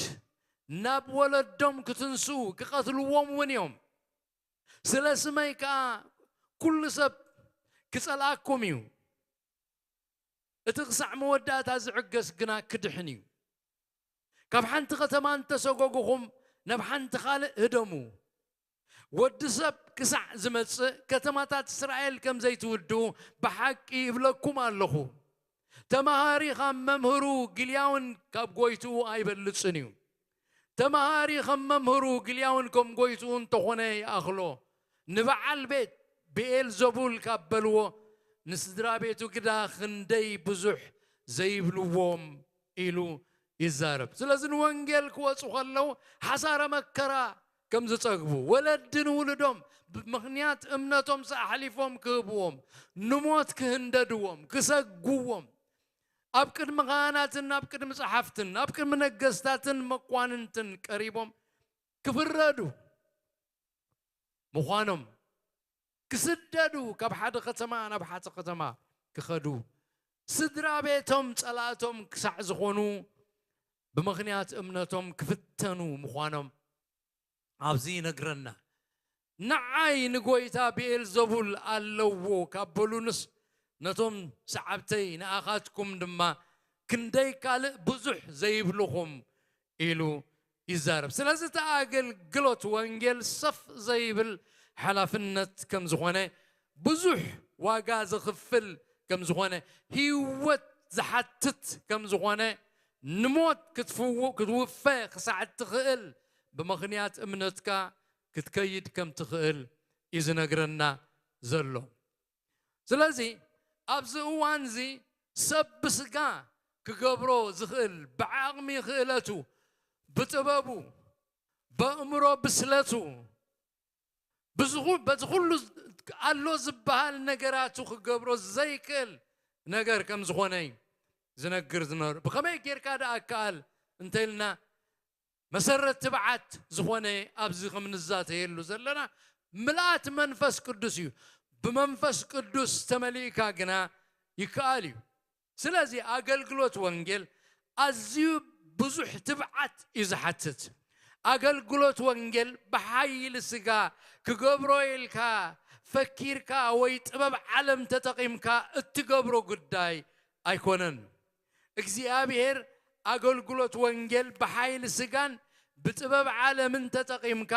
ናብ ወለዶም ክትንስኡ፣ ክቐትልዎም እውን እዮም። ስለ ስመይ ከኣ ኩሉ ሰብ ክጸልኣኩም እዩ። እቲ ክሳዕ መወዳእታ ዝዕገስ ግና ክድሕን እዩ። ካብ ሓንቲ ከተማ እንተሰጎጉኹም፣ ናብ ሓንቲ ካልእ ህደሙ። ወዲ ሰብ ክሳዕ ዝመጽእ፣ ከተማታት እስራኤል ከም ዘይትውድኡ ብሓቂ ይብለኩም ኣለኹ። ተማሃሪ ካብ መምህሩ፣ ግልያውን ካብ ጎይትኡ ኣይበልጽን እዩ። ተማሃሪ ከም መምህሩ፣ ግልያውን ከም ጎይትኡ እንተኾነ ይኣኽሎ። ንበዓል ቤት ብኤልዘቡል ካብ በልዎ፣ ንስድራ ቤቱ ግዳ ክንደይ ብዙሕ ዘይብልዎም ኢሉ ይዛረብ። ስለዚ ንወንጌል ክወጹ ከለዉ ሓሳረ መከራ ከም ዝጸግቡ፣ ወለዲ ንውሉዶም ብምኽንያት እምነቶም ኣሕሊፎም ክህብዎም፣ ንሞት ክህንደድዎም፣ ክሰግዎም፣ ኣብ ቅድሚ ካህናትን ኣብ ቅድሚ ጸሓፍትን ኣብ ቅድሚ ነገስታትን መኳንንትን ቀሪቦም ክፍረዱ ምዃኖም፣ ክስደዱ፣ ካብ ሓደ ከተማ ናብ ሓደ ከተማ ክኸዱ፣ ስድራ ቤቶም ጸላእቶም ክሳዕ ዝኾኑ ብምኽንያት እምነቶም ክፍተኑ ምዃኖም ኣብዚ ይነግረና። ንዓይ ንጎይታ ብኤልዘቡል ኣለዎ ካብ በሉንስ፣ ነቶም ሰዓብተይ ንኣኻትኩም ድማ ክንደይ ካልእ ብዙሕ ዘይብልኹም ኢሉ ይዛረብ። ስለዚ እቲ ኣገልግሎት ወንጌል ሰፍ ዘይብል ሓላፍነት ከም ዝኾነ፣ ብዙሕ ዋጋ ዝኽፍል ከም ዝኾነ፣ ህይወት ዝሓትት ከም ዝኾነ፣ ንሞት ክትፍው-፣ ክትውፈ ክሳዕ እትኽእል ብምኽንያት እምነትካ ክትከይድ ከም ትኽእል እዩ ዝነግረና ዘሎ። ስለዚ ኣብዚ እዋንዚ ሰብ ብስጋ ክገብሮ ዝኽእል፣ ብዓቕሚ ክእለቱ፣ ብጥበቡ፣ በእምሮ ብስለቱ፣ ብዝኹ-፣ በዚ ኩሉ ኣሎ ዝበሃል ነገራቱ ክገብሮ ዘይክእል ነገር ከም ዝኾነ እዩ ዝነግር ዝነበረ። ብኸመይ ጌርካ ደኣ ይከኣል እንተኢልና፣ መሰረት ትብዓት ዝኾነ ኣብዚ ከም ንዛተየሉ ዘለና ምልኣት መንፈስ ቅዱስ እዩ። ብመንፈስ ቅዱስ ተመሊእካ ግና ይከኣል እዩ። ስለዚ ኣገልግሎት ወንጌል ኣዝዩ ብዙሕ ትብዓት እዩ ዝሓትት። ኣገልግሎት ወንጌል ብሓይሊ ስጋ ክገብሮ ኢልካ ፈኪርካ ወይ ጥበብ ዓለም ተጠቒምካ እትገብሮ ጉዳይ ኣይኮነን። እግዚኣብሔር ኣገልግሎት ወንጌል ብሓይሊ ስጋን ብጥበብ ዓለምን ተጠቒምካ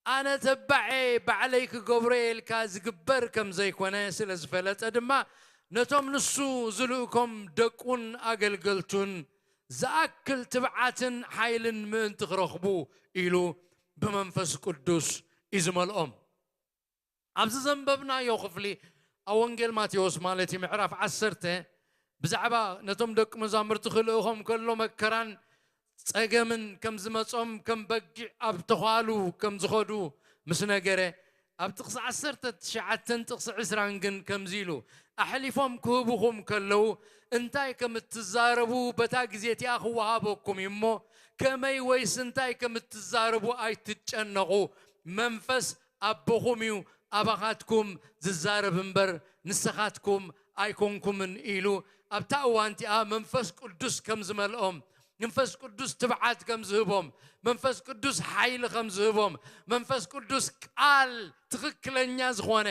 ኣነ ተባዔ ባዕለይ ክገብሮ ኢልካ ዝግበር ከም ዘይኮነ ስለ ዝፈለጠ ድማ ነቶም ንሱ ዝልእኮም ደቁን ኣገልገልቱን ዝኣክል ትብዓትን ሓይልን ምእንቲ ክረኽቡ ኢሉ ብመንፈስ ቅዱስ እዩ ዝመልኦም። ኣብዚ ዘንበብናዮ ክፍሊ ኣብ ወንጌል ማቴዎስ ማለት እዩ ምዕራፍ ዓሰርተ ብዛዕባ ነቶም ደቂ መዛሙርቲ ክልእኾም ከሎ መከራን ጸገምን ከም ዝመጾም ከም በጊዕ ኣብ ተዃሉ ከም ዝኸዱ ምስ ነገረ ኣብ ጥቕሲ ዓሰርተ ትሽዓተን ጥቕሲ ዕስራን ግን ከምዚ ኢሉ ኣሕሊፎም ክህብኹም ከለዉ እንታይ ከም እትዛረቡ በታ ግዜ እቲኣ ክወሃበኩም እዩ እሞ ከመይ ወይስ እንታይ ከም እትዛረቡ ኣይትጨነቑ መንፈስ ኣቦኹም እዩ ኣባኻትኩም ዝዛረብ እምበር ንስኻትኩም ኣይኮንኩምን ኢሉ ኣብታ እዋን እቲኣ መንፈስ ቅዱስ ከም ዝመልኦም መንፈስ ቅዱስ ትብዓት ከም ዝህቦም መንፈስ ቅዱስ ሓይሊ ከም ዝህቦም መንፈስ ቅዱስ ቃል ትኽክለኛ ዝኾነ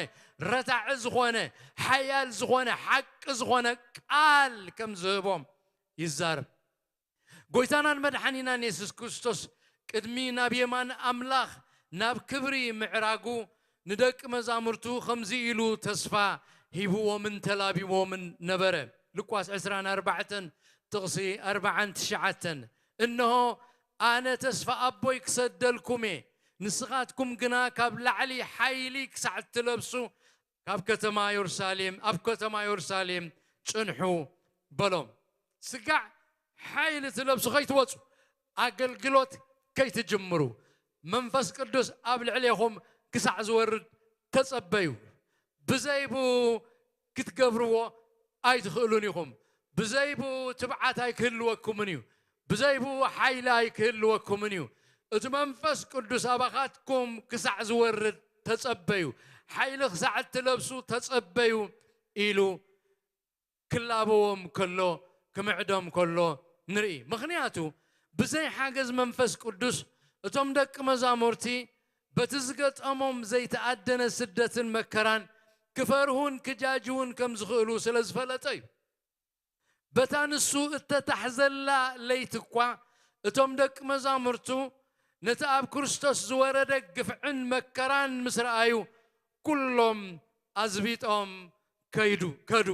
ረታዒ ዝኾነ ሓያል ዝኾነ ሓቂ ዝኾነ ቃል ከም ዝህቦም ይዛረብ። ጎይታናን መድሓኒናን የሱስ ክርስቶስ ቅድሚ ናብ የማን ኣምላኽ ናብ ክብሪ ምዕራጉ ንደቂ መዛሙርቱ ከምዚ ኢሉ ተስፋ ሂብዎምን ተላቢዎምን ነበረ። ሉቃስ ዕስራን ኣርባዕተን ጥቕሲ ኣርባዓን ትሽዓተን እንሆ ኣነ ተስፋ ኣቦይ ክሰደልኩም እየ፣ ንስኻትኩም ግና ካብ ላዕሊ ሓይሊ ክሳዕ እትለብሱ ካብ ከተማ የሩሳሌም ኣብ ከተማ የሩሳሌም ጽንሑ በሎም። ስጋዕ ሓይሊ ትለብሱ ከይትወጹ ኣገልግሎት ከይትጅምሩ መንፈስ ቅዱስ ኣብ ልዕሌኹም ክሳዕ ዝወርድ ተጸበዩ። ብዘይ ብኡ ክትገብርዎ ኣይትኽእሉን ኢኹም። ብዘይ ብኡ ትብዓት ኣይክህልወኩምን እዩ። ብዘይ ብኡ ሓይሊ ኣይክህልወኩምን እዩ። እቲ መንፈስ ቅዱስ ኣባኻትኩም ክሳዕ ዝወርድ ተጸበዩ፣ ሓይሊ ክሳዕ እትለብሱ ተጸበዩ ኢሉ ክላበዎም ከሎ ክምዕዶም ከሎ ንርኢ። ምኽንያቱ ብዘይ ሓገዝ መንፈስ ቅዱስ እቶም ደቂ መዛሙርቲ በቲ ዝገጠሞም ዘይተኣደነ ስደትን መከራን ክፈርሁን ክጃጅውን ከም ዝኽእሉ ስለ ዝፈለጠ እዩ። በታ ንሱ እተታሕዘላ ለይቲ እኳ እቶም ደቂ መዛሙርቱ ነቲ ኣብ ክርስቶስ ዝወረደ ግፍዕን መከራን ምስ ረኣዩ ኩሎም ኣዝቢጦም ከይዱ ከዱ።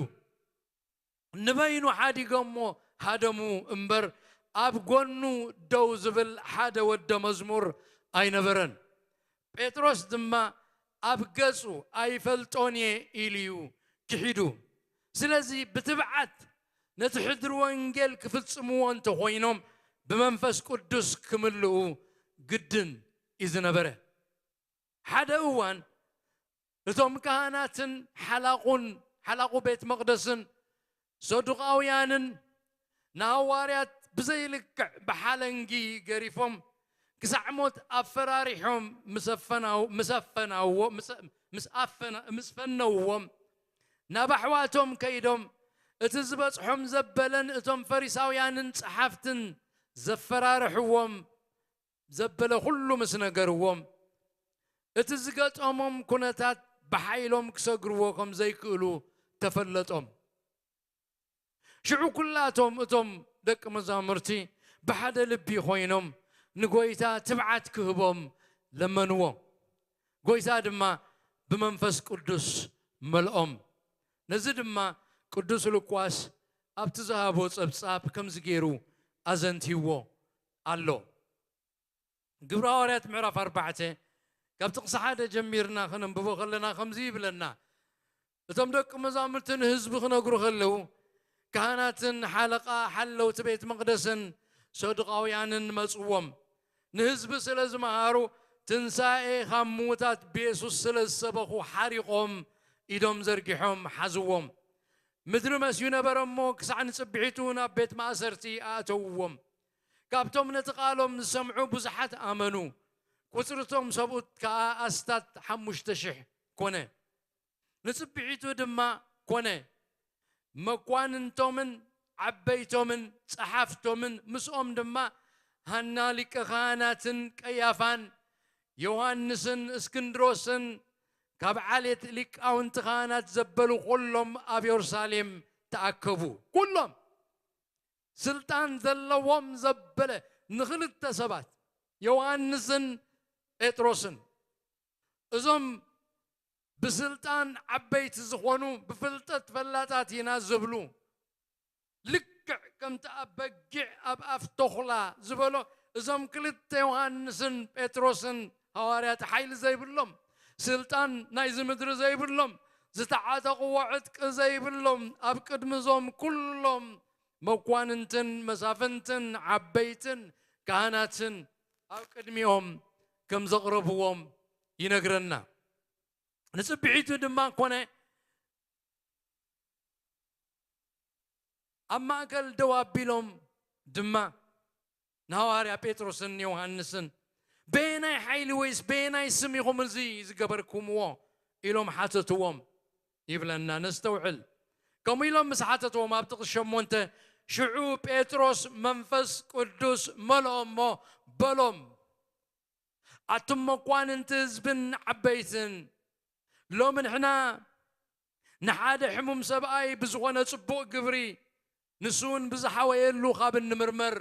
ንበይኑ ሓዲጎሞ ሃደሙ እምበር ኣብ ጎኑ ደው ዝብል ሓደ ወደ መዝሙር ኣይነበረን። ጴጥሮስ ድማ ኣብ ገጹ ኣይፈልጦን እየ ኢሉ እዩ ክሒዱ። ስለዚ ብትብዓት ነቲ ሕድሪ ወንጌል ክፍጽምዎ እንተኾይኖም ብመንፈስ ቅዱስ ክምልኡ ግድን እዩ ዝነበረ። ሓደ እዋን እቶም ካህናትን ሓላቑን ሓላቑ ቤት መቕደስን ሰዱቃውያንን ንሃዋርያት ብዘይልክዕ ብሓለንጊ ገሪፎም ክሳዕ ሞት ኣፈራሪሖም ምስ ኣፈናው- ምስ ኣፈናዎ- ምስ- ምስ ኣፈና- ምስ ፈነውዎም ናብ ኣሕዋቶም ከይዶም እቲ ዝበጽሖም ዘበለን እቶም ፈሪሳውያንን ጸሓፍትን ዘፈራርሕዎም ዘበለ ኩሉ ምስ ነገርዎም እቲ ዝገጠሞም ኩነታት ብሓይሎም ክሰግርዎ ከም ዘይክእሉ ተፈለጦም። ሽዑ ኩላቶም እቶም ደቂ መዛሙርቲ ብሓደ ልቢ ኮይኖም ንጎይታ ትብዓት ክህቦም ለመንዎ። ጎይታ ድማ ብመንፈስ ቅዱስ መልኦም። ነዚ ድማ ቅዱስ ሉቃስ ኣብቲ ዝሃቦ ጸብጻብ ከምዚ ገይሩ ኣዘንቲዎ ኣሎ። ግብሪ ሃዋርያት ምዕራፍ ኣርባዕተ ካብ ጥቕሲ ሓደ ጀሚርና ከነንብቦ ከለና ከምዚ ይብለና። እቶም ደቂ መዛሙርቲ ንህዝቢ ክነግሩ ከለዉ ካህናትን ሓለቓ ሓለውቲ ቤት መቕደስን ሰዱቃውያንን መጽዎም። ንህዝቢ ስለ ዝመሃሩ ትንሳኤ ካብ ምዉታት ብየሱስ ስለ ዝሰበኹ ሓሪቖም ኢዶም ዘርጊሖም ሓዝዎም። ምድሪ መስዩ ነበረ እሞ ክሳዕ ንጽብሒቱ ናብ ቤት ማእሰርቲ ኣእተውዎም። ካብቶም ነቲ ቃሎም ዝሰምዑ ብዙሓት ኣመኑ። ቁጽሪ እቶም ሰብኡት ከኣ ኣስታት ሓሙሽተ ሽሕ ኮነ። ንጽብሒቱ ድማ ኮነ። መኳንንቶምን ዓበይቶምን ጸሓፍቶምን ምስኦም ድማ ሃና ሊቀ ካህናትን ቀያፋን ዮሃንስን እስክንድሮስን ካብ ዓሌት ሊቃውንቲ ካህናት ዘበሉ ኩሎም ኣብ የሩሳሌም ተኣከቡ። ኩሎም ስልጣን ዘለዎም ዘበለ ንኽልተ ሰባት ዮሃንስን ጴጥሮስን እዞም ብስልጣን ዓበይቲ ዝኾኑ ብፍልጠት ፈላጣት ኢና ዝብሉ ልክዕ ከምቲ ኣብ በጊዕ ኣብ ኣፍ ተኹላ ዝበሎ እዞም ክልተ ዮሃንስን ጴጥሮስን ሃዋርያት ሓይሊ ዘይብሎም ስልጣን ናይዚ ምድሪ ዘይብሎም ዝተዓጠቕዎ ዕጥቂ ዘይብሎም ኣብ ቅድሚ እዞም ኩሎም መኳንንትን መሳፍንትን ዓበይትን ካህናትን ኣብ ቅድሚኦም ከም ዘቕረብዎም ይነግረና። ንጽብሒቱ ድማ ኮነ ኣብ ማእከል ደው ኣቢሎም ድማ ንሃዋርያ ጴጥሮስን ዮሃንስን በየናይ ሓይሊ ወይስ በየናይ ስም ኢኹም እዚ ዝገበርኩምዎ ኢሎም ሓተትዎም ይብለና። ነስተውዕል። ከምኡ ኢሎም ምስ ሓተትዎም ኣብ ጥቕሲ ሸሞንተ ሽዑ ጴጥሮስ መንፈስ ቅዱስ መልኦ እሞ በሎም ኣቱም መኳንንቲ ህዝብን ዓበይትን ሎሚ ንሕና ንሓደ ሕሙም ሰብኣይ ብዝኾነ ጽቡቕ ግብሪ ንሱ እውን ብዝሓወየሉ ካብ እንምርመር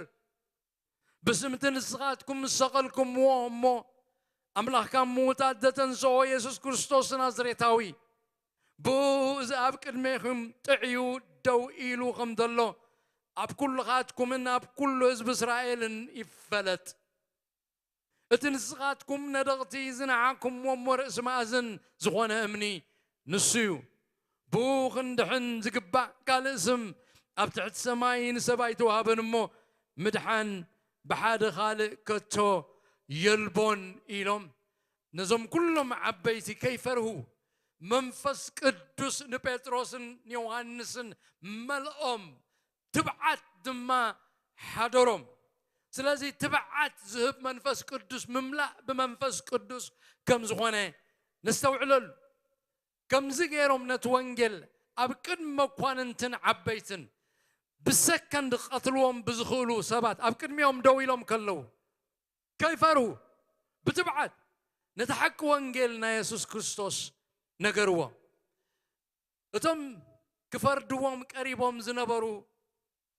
ብስምቲ ንስኻትኩም ዝሰቐልኩምዎ እሞ ኣምላኽ ካብ ምዉታት ዘተንስኦ የሱስ ክርስቶስ ናዝሬታዊ ብኡ እዚ ኣብ ቅድሜኹም ጥዕዩ ደው ኢሉ ከም ዘሎ ኣብ ኩልኻትኩምን ኣብ ኩሉ ህዝቢ እስራኤልን ይፈለጥ። እቲ ንስኻትኩም ነደቕቲ ዝነዓቕኩምዎ እሞ ርእሲ ማእዝን ዝኾነ እምኒ ንሱ እዩ። ብኡ ክንድሕን ዝግባእ ካልእ ስም ኣብ ትሕቲ ሰማይ ንሰብ ኣይተዋህበን እሞ ምድሓን ብሓደ ካልእ ከቶ የልቦን ኢሎም ነዞም ኩሎም ዓበይቲ ከይፈርሁ መንፈስ ቅዱስ ንጴጥሮስን ንዮሃንስን መልኦም ትብዓት ድማ ሓደሮም። ስለዚ ትብዓት ዝህብ መንፈስ ቅዱስ ምምላእ ብመንፈስ ቅዱስ ከም ዝኾነ ነስተውዕለሉ። ከምዚ ገይሮም ነቲ ወንጌል ኣብ ቅድሚ መኳንንትን ዓበይትን ብሰከንድ ክቐትልዎም ብዝኽእሉ ሰባት ኣብ ቅድሚኦም ደው ኢሎም ከለዉ ከይፈርሁ ብትብዓት ነቲ ሓቂ ወንጌል ናይ የሱስ ክርስቶስ ነገርዎም። እቶም ክፈርድዎም ቀሪቦም ዝነበሩ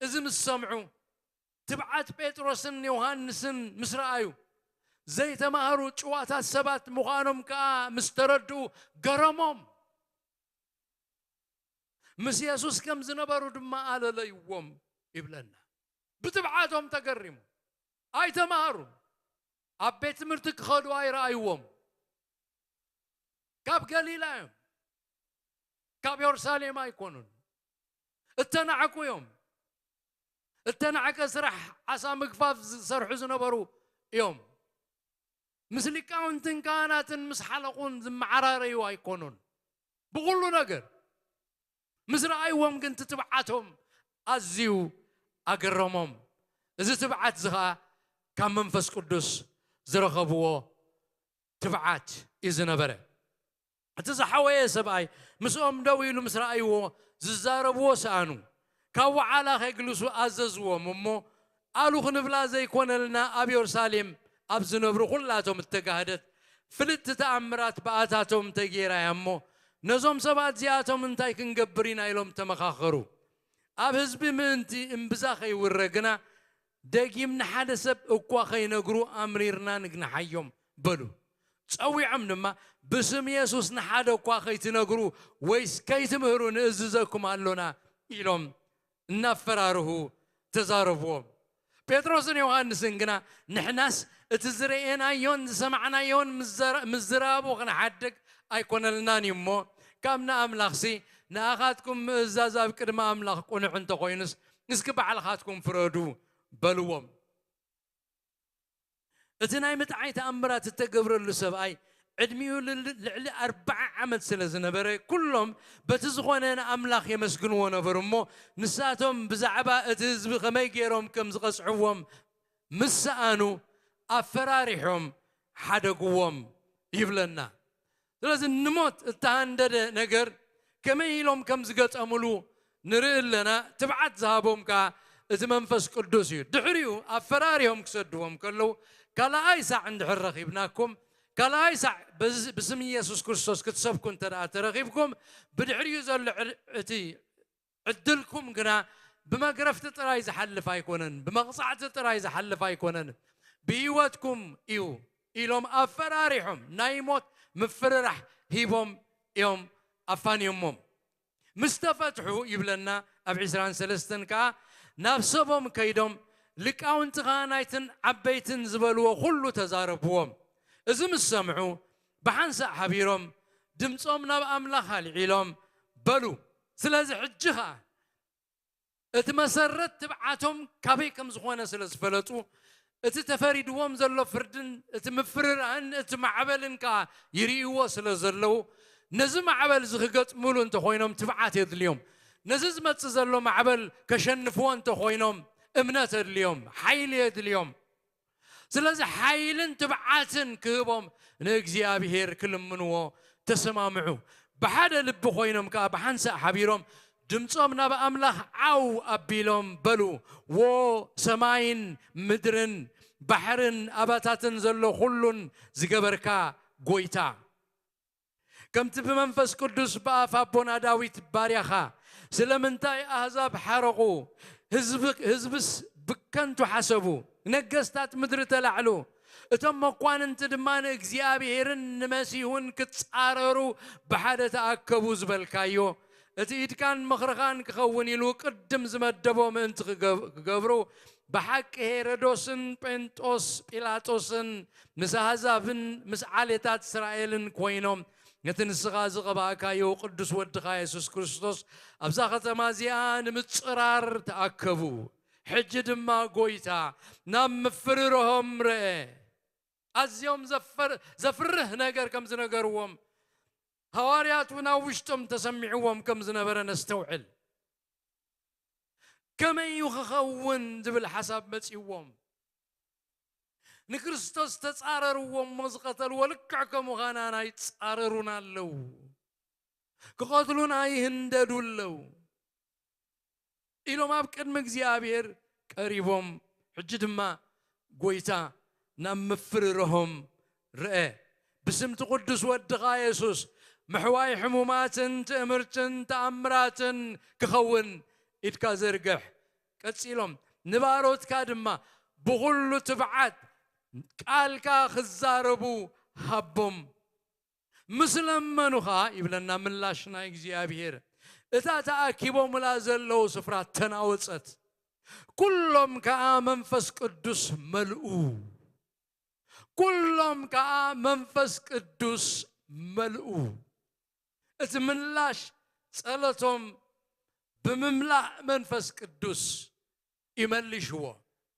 እዚ ምስ ሰምዑ ትብዓት ጴጥሮስን ዮሃንስን ምስ ረኣዩ ዘይተማህሩ ጭዋታት ሰባት ምዃኖም ከኣ ምስ ተረድኡ ገረሞም። ምስ የሱስ ከም ዝነበሩ ድማ ኣለለይዎም ይብለና። ብትብዓቶም ተገሪሙ ኣይተማሃሩን። ኣብ ቤት ትምህርቲ ክኸዱ ኣይረኣይዎም። ካብ ገሊላ እዮም። ካብ የሩሳሌም ኣይኮኑን። እተናዕቁ እዮም። እተናዕቀ ስራሕ ዓሳ ምግፋፍ ዝሰርሑ ዝነበሩ እዮም። ምስ ሊቃውንትን ካህናትን ምስ ሓለቑን ዝመዓራረዩ ኣይኮኑን። ብኹሉ ነገር ምስ ረኣይዎም ግን ትትብዓቶም ኣዝዩ ኣገረሞም። እዚ ትብዓት እዚ ኸዓ ካብ መንፈስ ቅዱስ ዝረኸብዎ ትብዓት እዩ ዝነበረ። እቲ ዝሓወየ ሰብኣይ ምስኦም ደው ኢሉ ምስ ረኣይዎ ዝዛረብዎ ሰኣኑ። ካብ ወዓላ ከይግልሱ ኣዘዝዎም እሞ ኣሉ ክንብላ ዘይኮነልና ኣብ የሩሳሌም ኣብ ዝነብሩ ኩላቶም እተጋህደት ፍልጥቲ ተኣምራት ብኣታቶም ተገይራ እያ እሞ ነዞም ሰባት እዚኣቶም እንታይ ክንገብር ኢና ኢሎም ተመኻኸሩ። ኣብ ህዝቢ ምእንቲ እምብዛ ከይውረ ግና ደጊም ንሓደ ሰብ እኳ ከይነግሩ ኣምሪርና ንግንሓዮም በሉ። ጸዊዖም ድማ ብስም የሱስ ንሓደ እኳ ከይትነግሩ ወይስ ከይትምህሩ ንእዝዘኩም ኣሎና ኢሎም እናፈራርሁ ተዛረብዎም። ጴጥሮስን ዮሃንስን ግና ንሕናስ እቲ ዝረኤናዮን ዝሰማዕናዮን ምዝራቡ ክንሓድግ ኣይኮነልናን እዩ እሞ ካብ ንኣምላኽሲ ንኣኻትኩም ምእዛዝ ኣብ ቅድሚ ኣምላኽ ቅኑዕ እንተኾይኑስ እስኪ ባዕልኻትኩም ፍረዱ በልዎም። እቲ ናይ ምጥዓይ ተኣምራት እተገብረሉ ሰብኣይ ዕድሚኡ ልዕሊ ኣርብዓ ዓመት ስለ ዝነበረ ኩሎም በቲ ዝኾነ ንኣምላኽ የመስግንዎ ነበሩ እሞ ንሳቶም ብዛዕባ እቲ ህዝቢ ከመይ ገይሮም ከም ዝቐጽዕዎም ምስ ሰኣኑ ኣፈራሪሖም ሓደግዎም ይብለና። ስለዚ ንሞት እተሃንደደ ነገር ከመይ ኢሎም ከም ዝገጠምሉ ንርኢ ኣለና። ትብዓት ዝሃቦም ከኣ እቲ መንፈስ ቅዱስ እዩ። ድሕሪኡ ኣፈራሪሆም ክሰድዎም ከለዉ፣ ካልኣይ ሳዕ እንድሕር ረኺብናኩም፣ ካልኣይ ሳዕ በዚ ብስም ኢየሱስ ክርስቶስ ክትሰብኩ እንተ ደኣ ተረኺብኩም፣ ብድሕሪኡ ዘሎ ዕድ-፣ እቲ ዕድልኩም ግና ብመግረፍቲ ጥራይ ዝሓልፍ ኣይኮነን፣ ብመቕጻዕቲ ጥራይ ዝሓልፍ ኣይኮነን፣ ብህይወትኩም እዩ ኢሎም ኣፈራሪሖም፣ ናይ ሞት ምፍርራሕ ሂቦም እዮም ኣፋንዮሞም። ምስ ተፈትሑ ይብለና ኣብ ዕስራን ሰለስተን ከኣ፣ ናብ ሰቦም ከይዶም፣ ሊቃውንቲ ከኣ ናይትን ዓበይትን ዝበልዎ ኩሉ ተዛረብዎም። እዚ ምስ ሰምዑ፣ ብሓንሳእ ሓቢሮም፣ ድምጾም ናብ ኣምላኽ ኣልዒሎም በሉ። ስለዚ ሕጂ ኸኣ እቲ መሰረት ትብዓቶም ካበይ ከም ዝኾነ ስለ ዝፈለጡ፣ እቲ ተፈሪድዎም ዘሎ ፍርድን እቲ ምፍርራህን እቲ ማዕበልን ከኣ ይርእይዎ ስለ ዘለዉ፣ ነዚ ማዕበል እዚ ክገጥምሉ እንተኾይኖም ትብዓት የድልዮም። ነዚ ዝመጽእ ዘሎ ማዕበል ከሸንፍዎ እንተኾይኖም እምነት የድልዮም፣ ሓይሊ የድልዮም። ስለዚ ሓይልን ትብዓትን ክህቦም ንእግዚኣብሔር ክልምንዎ ተሰማምዑ። ብሓደ ልቢ ኮይኖም ከኣ ብሓንሳእ ሓቢሮም ድምጾም ናብ ኣምላኽ ዓው ኣቢሎም በሉ፣ "ዎ ሰማይን ምድርን ባሕርን ኣባታትን ዘሎ ኩሉን ዝገበርካ ጎይታ፣ ከምቲ ብመንፈስ ቅዱስ ብኣፍ ኣቦና ዳዊት ባርያኻ፣ ስለምንታይ ኣህዛብ ሓረቑ፣ ህዝብ-፣ ህዝብስ ብከንቱ ሓሰቡ፣ ነገስታት ምድሪ ተላዕሉ፣ እቶም መኳንንቲ ድማ ንእግዚኣብሔርን ንመሲሁን ክጻረሩ ብሓደ ተኣከቡ ዝበልካዮ፣ እቲ ኢድካን ምኽርኻን ክኸውን ኢሉ ቅድም ዝመደቦ ምእንቲ ክገብ-፣ ክገብሩ፣ ብሓቂ ሄሮዶስን ጴንጦስ ጲላጦስን ምስ ኣህዛብን ምስ ዓሌታት እስራኤልን ኮይኖም፣ ነቲ ንስኻ ዝቐባእካዮ ቅዱስ ወድኻ የሱስ ክርስቶስ ኣብዛ ኸተማ እዚኣ ንምጽራር ተኣከቡ። ሕጂ ድማ ጐይታ ናብ ምፍርርሆም ርአ። ኣዝዮም ዘፈር-፣ ዘፍርህ ነገር ከም ዝነገርዎም፣ ሃዋርያት እውን ኣብ ውሽጦም ተሰሚዕዎም ከም ዝነበረ ነስተውዕል። ከመይ እዩ ክኸውን ዝብል ሓሳብ መጺእዎም። ንክርስቶስ ተጻረርዎ እሞ ዝቐተልዎ ልክዕ ከምኡ ኸኣ ንኣና ይጻረሩና ኣለዉ። ክቐትሉና ይህንደዱ ኣለዉ። ኢሎም ኣብ ቅድሚ እግዚኣብሔር ቀሪቦም፣ ሕጂ ድማ ጐይታ ናብ ምፍርርሆም ርአ። ብስምቲ ቅዱስ ወድኻ የሱስ፣ ምሕዋይ ሕሙማትን ትእምርትን ተኣምራትን ክኸውን ኢድካ ዘርግሕ። ቀጺሎም፣ ንባሮትካ ድማ ብኹሉ ትብዓት ቃልካ ክዛረቡ ሃቦም። ምስ ለመኑ ኸኣ፣ ይብለና ምላሽ ናይ እግዚኣብሔር፣ እታ ተኣኪቦምላ ዘለዉ ስፍራ ተናወጸት። ኩሎም ከኣ መንፈስ ቅዱስ መልኡ። ኩሎም ከኣ መንፈስ ቅዱስ መልኡ። እቲ ምላሽ ጸሎቶም ብምምላእ መንፈስ ቅዱስ ይመልሽዎ።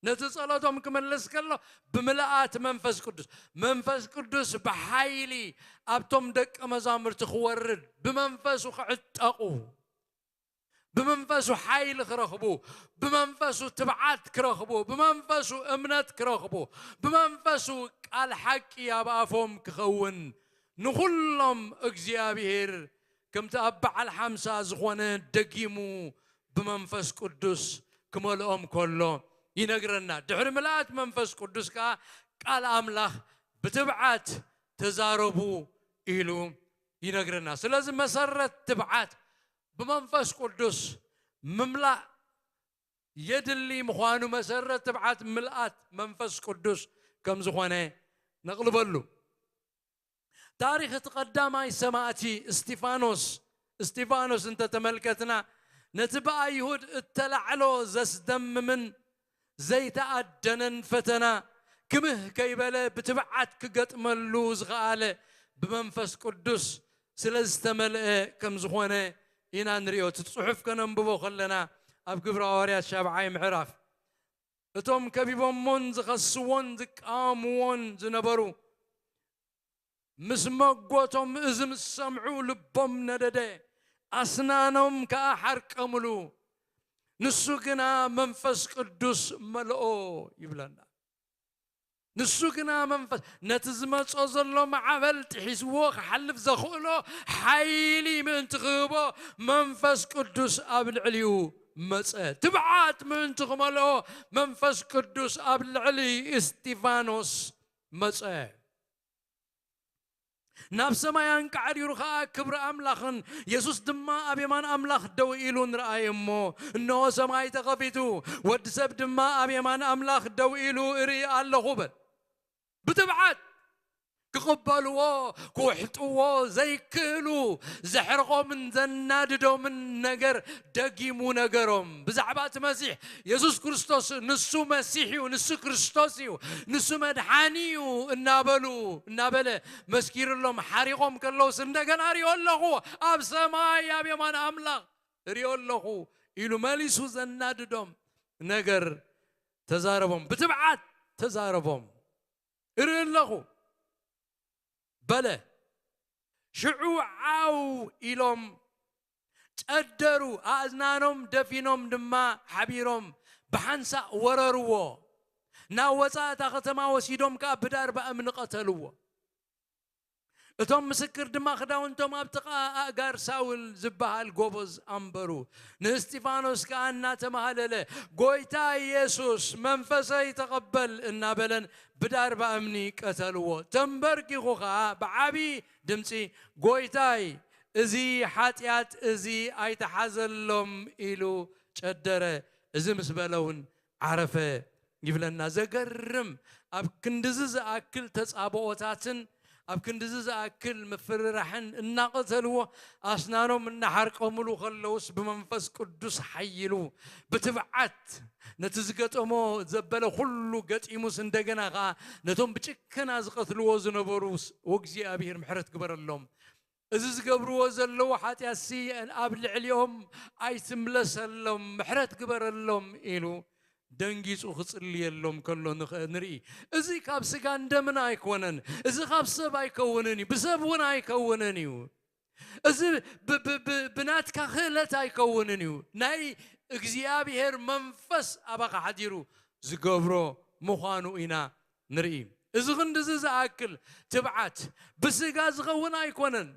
ነቲ ጸሎቶም ክመልስ ከሎ ብምልኣት መንፈስ ቅዱስ፣ መንፈስ ቅዱስ ብሓይሊ ኣብቶም ደቀ መዛሙርቲ ክወርድ፣ ብመንፈሱ ክዕጠቑ፣ ብመንፈሱ ሓይሊ ክረኽቡ፣ ብመንፈሱ ትብዓት ክረኽቡ፣ ብመንፈሱ እምነት ክረኽቡ፣ ብመንፈሱ ቃል ሓቂ ኣብ ኣፎም ክኸውን ንኹሎም እግዚኣብሔር ከምቲ ኣብ በዓል ሓምሳ ዝኾነ ደጊሙ ብመንፈስ ቅዱስ ክመልኦም ከሎ ይነግረና። ድሕሪ ምልኣት መንፈስ ቅዱስ ከኣ ቃል ኣምላኽ ብትብዓት ተዛረቡ ኢሉ ይነግረና። ስለዚ መሰረት ትብዓት ብመንፈስ ቅዱስ ምምላእ የድሊ ምዃኑ፣ መሰረት ትብዓት ምልኣት መንፈስ ቅዱስ ከም ዝኾነ ነቕልበሉ። ታሪኽ እቲ ቀዳማይ ሰማእቲ እስጢፋኖስ፣ እስጢፋኖስ እንተተመልከትና፣ ነቲ ብኣይሁድ እተላዕሎ ዘስደምምን ዘይተኣደነን ፈተና ክምህ ከይበለ ብትብዓት ክገጥመሉ ዝኸኣለ ብመንፈስ ቅዱስ ስለ ዝተመልአ ከም ዝኾነ ኢና ንሪኦ። እቲ ጽሑፍ ከነንብቦ ከለና ኣብ ግብረ ሃዋርያት ሻብዓይ ምዕራፍ፣ እቶም ከቢቦሞን ዝኸስዎን ዝቃወምዎን ዝነበሩ ምስ መጎቶም እዚ ምስ ሰምዑ ልቦም ነደደ፣ ኣስናኖም ከኣ ሓርቀምሉ። ንሱ ግና መንፈስ ቅዱስ መልኦ ይብለና። ንሱ ግና መንፈስ ነቲ ዝመጾ ዘሎ ማዕበል ጥሒስዎ ክሓልፍ ዘኽእሎ ሓይሊ ምእንቲ ክህቦ መንፈስ ቅዱስ ኣብ ልዕሊኡ መጸ። ትብዓት ምእንቲ ክመልኦ መንፈስ ቅዱስ ኣብ ልዕሊ እስጢፋኖስ መጸ። ናብ ሰማይ ኣንቃዕሪሩ ኸኣ ክብሪ ኣምላኽን የሱስ ድማ ኣብ የማን ኣምላኽ ደው ኢሉ ንረኣየ እሞ፣ እንሆ ሰማይ ተኸፊቱ፣ ወዲ ሰብ ድማ ኣብ የማን ኣምላኽ ደው ኢሉ እርኢ ኣለኹ በል። ብትብዓት ክቕበልዎ፣ ክውሕጥዎ ዘይክእሉ፣ ዘሕርቖምን ዘናድዶምን ነገር ደጊሙ ነገሮም። ብዛዕባ እቲ መሲሕ፣ የሱስ ክርስቶስ ንሱ መሲሕ እዩ፣ ንሱ ክርስቶስ እዩ፣ ንሱ መድሓኒ እዩ እናበሉ፣ እናበለ መስኪርሎም ሓሪቖም ከለውስ እንደገና ሪኦ ኣለኹ፣ ኣብ ሰማይ ኣብ የማን ኣምላኽ ሪኦ ኣለኹ ኢሉ መሊሱ ዘናድዶም ነገር ተዛረቦም። ብትብዓት ተዛረቦም። እርኢ ኣለኹ በለ። ሽዑ ዓው ኢሎም ጨደሩ፣ ኣእዝናኖም ደፊኖም ድማ ሓቢሮም ብሓንሳእ ወረርዎ። ናብ ወጻእ እታ ከተማ ወሲዶም ከኣ ብዳርባ እምኒ ቀተልዎ። እቶም ምስክር ድማ ክዳውንቶም ኣብ ጥቓ ኣእጋር ሳውል ዝበሃል ጎበዝ ኣንበሩ። ንእስጢፋኖስ ከኣ እናተማህለለ፣ "ጎይታ ኢየሱስ፣ መንፈሰይ ተቐበል" እናበለን ብዳርባ እምኒ ቀተልዎ። ተንበርኪኹ ከኣ ብዓቢ ድምጺ፣ "ጎይታይ፣ እዚ ሓጢኣት እዚ ኣይተሓዘሎም" ኢሉ ጨደረ። እዚ ምስ በለ እውን ዓረፈ ይብለና። ዘገርም፣ ኣብ ክንድዚ ዝኣክል ተጻብኦታትን ኣብ ክንድዚ ዝኣክል ምፍርራሕን እናቐተልዎ፣ ኣስናኖም እናሓርቀሙሉ ከለውስ፣ ብመንፈስ ቅዱስ ሓይሉ ብትብዓት ነቲ ዝገጠሞ ዘበለ ኩሉ ገጢሙስ፣ እንደገና ኸኣ ነቶም ብጭከና ዝቐትልዎ ዝነበሩ ስ-፣ "ወእግዚኣብሔር ምሕረት ግበረሎም፣ እዚ ዝገብርዎ ዘለዉ ሓጢኣትሲ ኣብ ልዕሊኦም ኣይትምለሰሎም፣ ምሕረት ግበረሎም" ኢሉ ደንጊጹ ክጽልየሎም ከሎ ንኸ-፣ ንርኢ። እዚ ካብ ስጋን ደምን ኣይኮነን። እዚ ካብ ሰብ ኣይከውንን እዩ። ብሰብ እውን ኣይከውንን እዩ። እዚ ብ-፣ ብ-፣ ብ-፣ ብናትካ ክእለት ኣይከውንን እዩ። ናይ እግዚኣብሔር መንፈስ ኣባኻ ሓዲሩ ዝገብሮ ምዃኑ ኢና ንርኢ። እዚ ክንድዚ ዝኣክል ትብዓት ብስጋ ዝኸውን ኣይኮነን።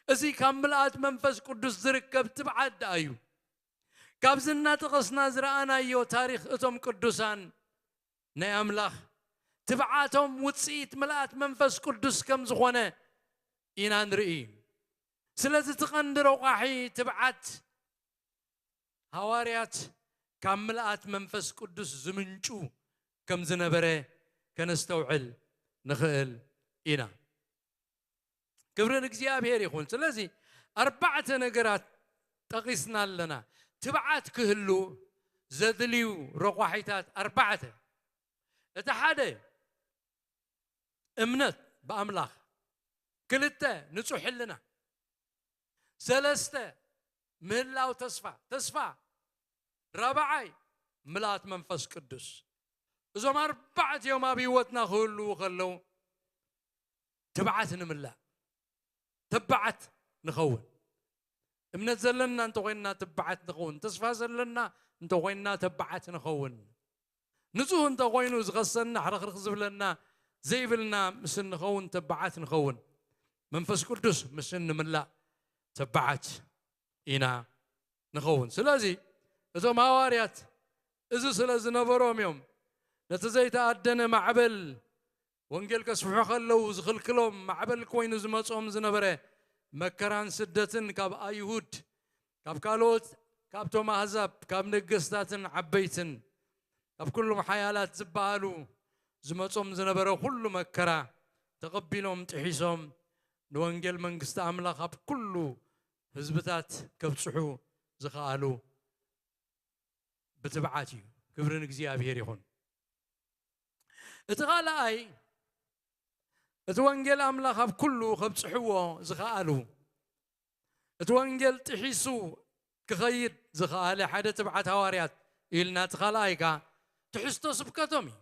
እዚ ካብ ምልኣት መንፈስ ቅዱስ ዝርከብ ትብዓት ደኣ እዩ። ካብዚ እናጠቐስና ዝረኣናዮ ታሪኽ እቶም ቅዱሳን ናይ ኣምላኽ ትብዓቶም ውጽኢት ምልኣት መንፈስ ቅዱስ ከም ዝኾነ ኢና ንርኢ። ስለዚ እቲ ቀንዲ ረቋሒ ትብዓት ሃዋርያት ካብ ምልኣት መንፈስ ቅዱስ ዝምንጩ ከም ዝነበረ ከነስተውዕል ንኽእል ኢና። ክብሪ ንእግዚኣብሔር ይኹን። ስለዚ ኣርባዕተ ነገራት ጠቒስና ኣለና። ትብዓት ክህሉ ዘድልዩ ረቋሒታት ኣርባዕተ። እቲ ሓደ እምነት ብኣምላኽ፣ ክልተ ንጹሕ ሕልና፣ ሰለስተ ምህላው ተስፋ፣ ተስፋ፣ ራብዓይ ምልኣት መንፈስ ቅዱስ። እዞም ኣርባዕቲኦም ኣብ ህይወትና ክህልዉ ከለዉ ትብዓት ንምላእ፣ ተባዓት ንኸውን። እምነት ዘለና እንተኾይንና ትባዓት ንኸውን። ተስፋ ዘለና እንተኾይንና ተባዓት ንኸውን። ንጹህ እንተኾይኑ ዝኸሰና ሕርኽርኽ ዝብለና ዘይብልና ምስ እንኸውን ተባዓት ንኸውን። መንፈስ ቅዱስ ምስ እንምላእ ተባዓት ኢና ንኸውን። ስለዚ እቶም ሃዋርያት እዚ ስለ ዝነበሮም እዮም ነቲ ዘይተኣደነ ማዕበል ወንጌል ከስፍሑ ከለዉ ዝኽልክሎም ማዕበል ኮይኑ ዝመጾም ዝነበረ መከራን ስደትን ካብ ኣይሁድ፣ ካብ ካልኦት፣ ካብቶም ኣህዛብ፣ ካብ ነገስታትን ዓበይትን፣ ካብ ኩሎም ሓያላት ዝበሃሉ ዝመጾም ዝነበረ ኩሉ መከራ ተቐቢሎም ጥሒሶም ንወንጌል መንግስቲ ኣምላኽ ኣብ ኩሉ ህዝብታት ከብጽሑ ዝኸኣሉ ብትብዓት እዩ። ክብሪ ንእግዚኣብሔር ይኹን። እቲ ካልኣይ፣ እቲ ወንጌል ኣምላኽ ኣብ ኩሉ ከብጽሕዎ ዝኸኣሉ፣ እቲ ወንጌል ጥሒሱ ክኸይድ ዝኸኣለ ሓደ ትብዓት ሃዋርያት ኢልና፣ እቲ ካልኣይ ከኣ ትሕዝቶ ስብከቶም እዩ።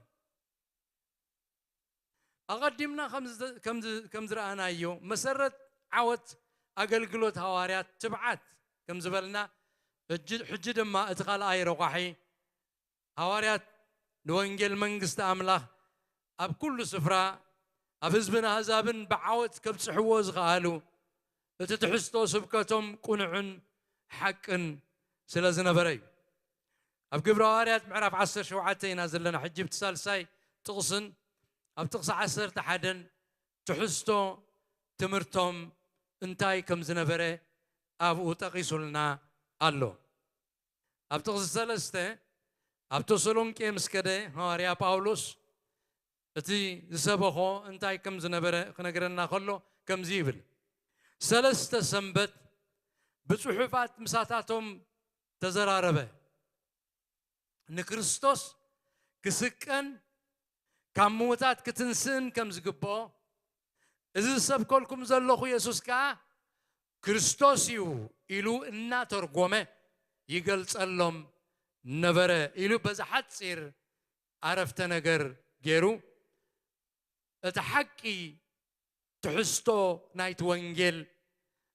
ኣቐዲምና ከም ዝተ-፣ ከም ዝ-፣ ከም ዝረኣናዮ፣ መሰረት ዓወት ኣገልግሎት ሃዋርያት ትብዓት ከም ዝበልና፣ ሕጂ፣ ሕጂ ድማ እቲ ካልኣይ ረቋሒ፣ ሃዋርያት ንወንጌል መንግስቲ ኣምላኽ ኣብ ኩሉ ስፍራ ኣብ ህዝብን ኣህዛብን ብዓወት ከብጽሕዎ ዝኸኣሉ እቲ ትሕዝቶ ስብከቶም ቅኑዕን ሓቅን ስለ ዝነበረ እዩ። ኣብ ግብረ ሃዋርያት ምዕራፍ ዓሰርተ ሸውዓተ ኢና ዘለና ሕጂ፣ ኣብቲ ሳልሳይ ጥቕስን ኣብ ጥቕሲ ዓሰርተ ሓደን ትሕዝቶ ትምህርቶም እንታይ ከም ዝነበረ ኣብኡ ጠቒሱልና ኣሎ። ኣብ ጥቕሲ ሰለስተ ኣብ ተሰሎንቄ ምስ ከደ ሃዋርያ ጳውሎስ እቲ ዝሰበኾ እንታይ ከም ዝነበረ ክነግረና ከሎ ከምዚ ይብል፣ ሰለስተ ሰንበት ብጽሑፋት ምሳታቶም ተዘራረበ። ንክርስቶስ ክስቀን ካብ ምዉታት ክትንስእን ከም ዝግብኦ፣ እዚ ዝሰብከልኩም ዘለኹ የሱስ ከኣ ክርስቶስ እዩ ኢሉ እናተርጎመ ይገልጸሎም ነበረ ኢሉ በዚ ሓጺር ኣረፍተ ነገር ገይሩ እቲ ሓቂ ትሕዝቶ ናይቲ ወንጌል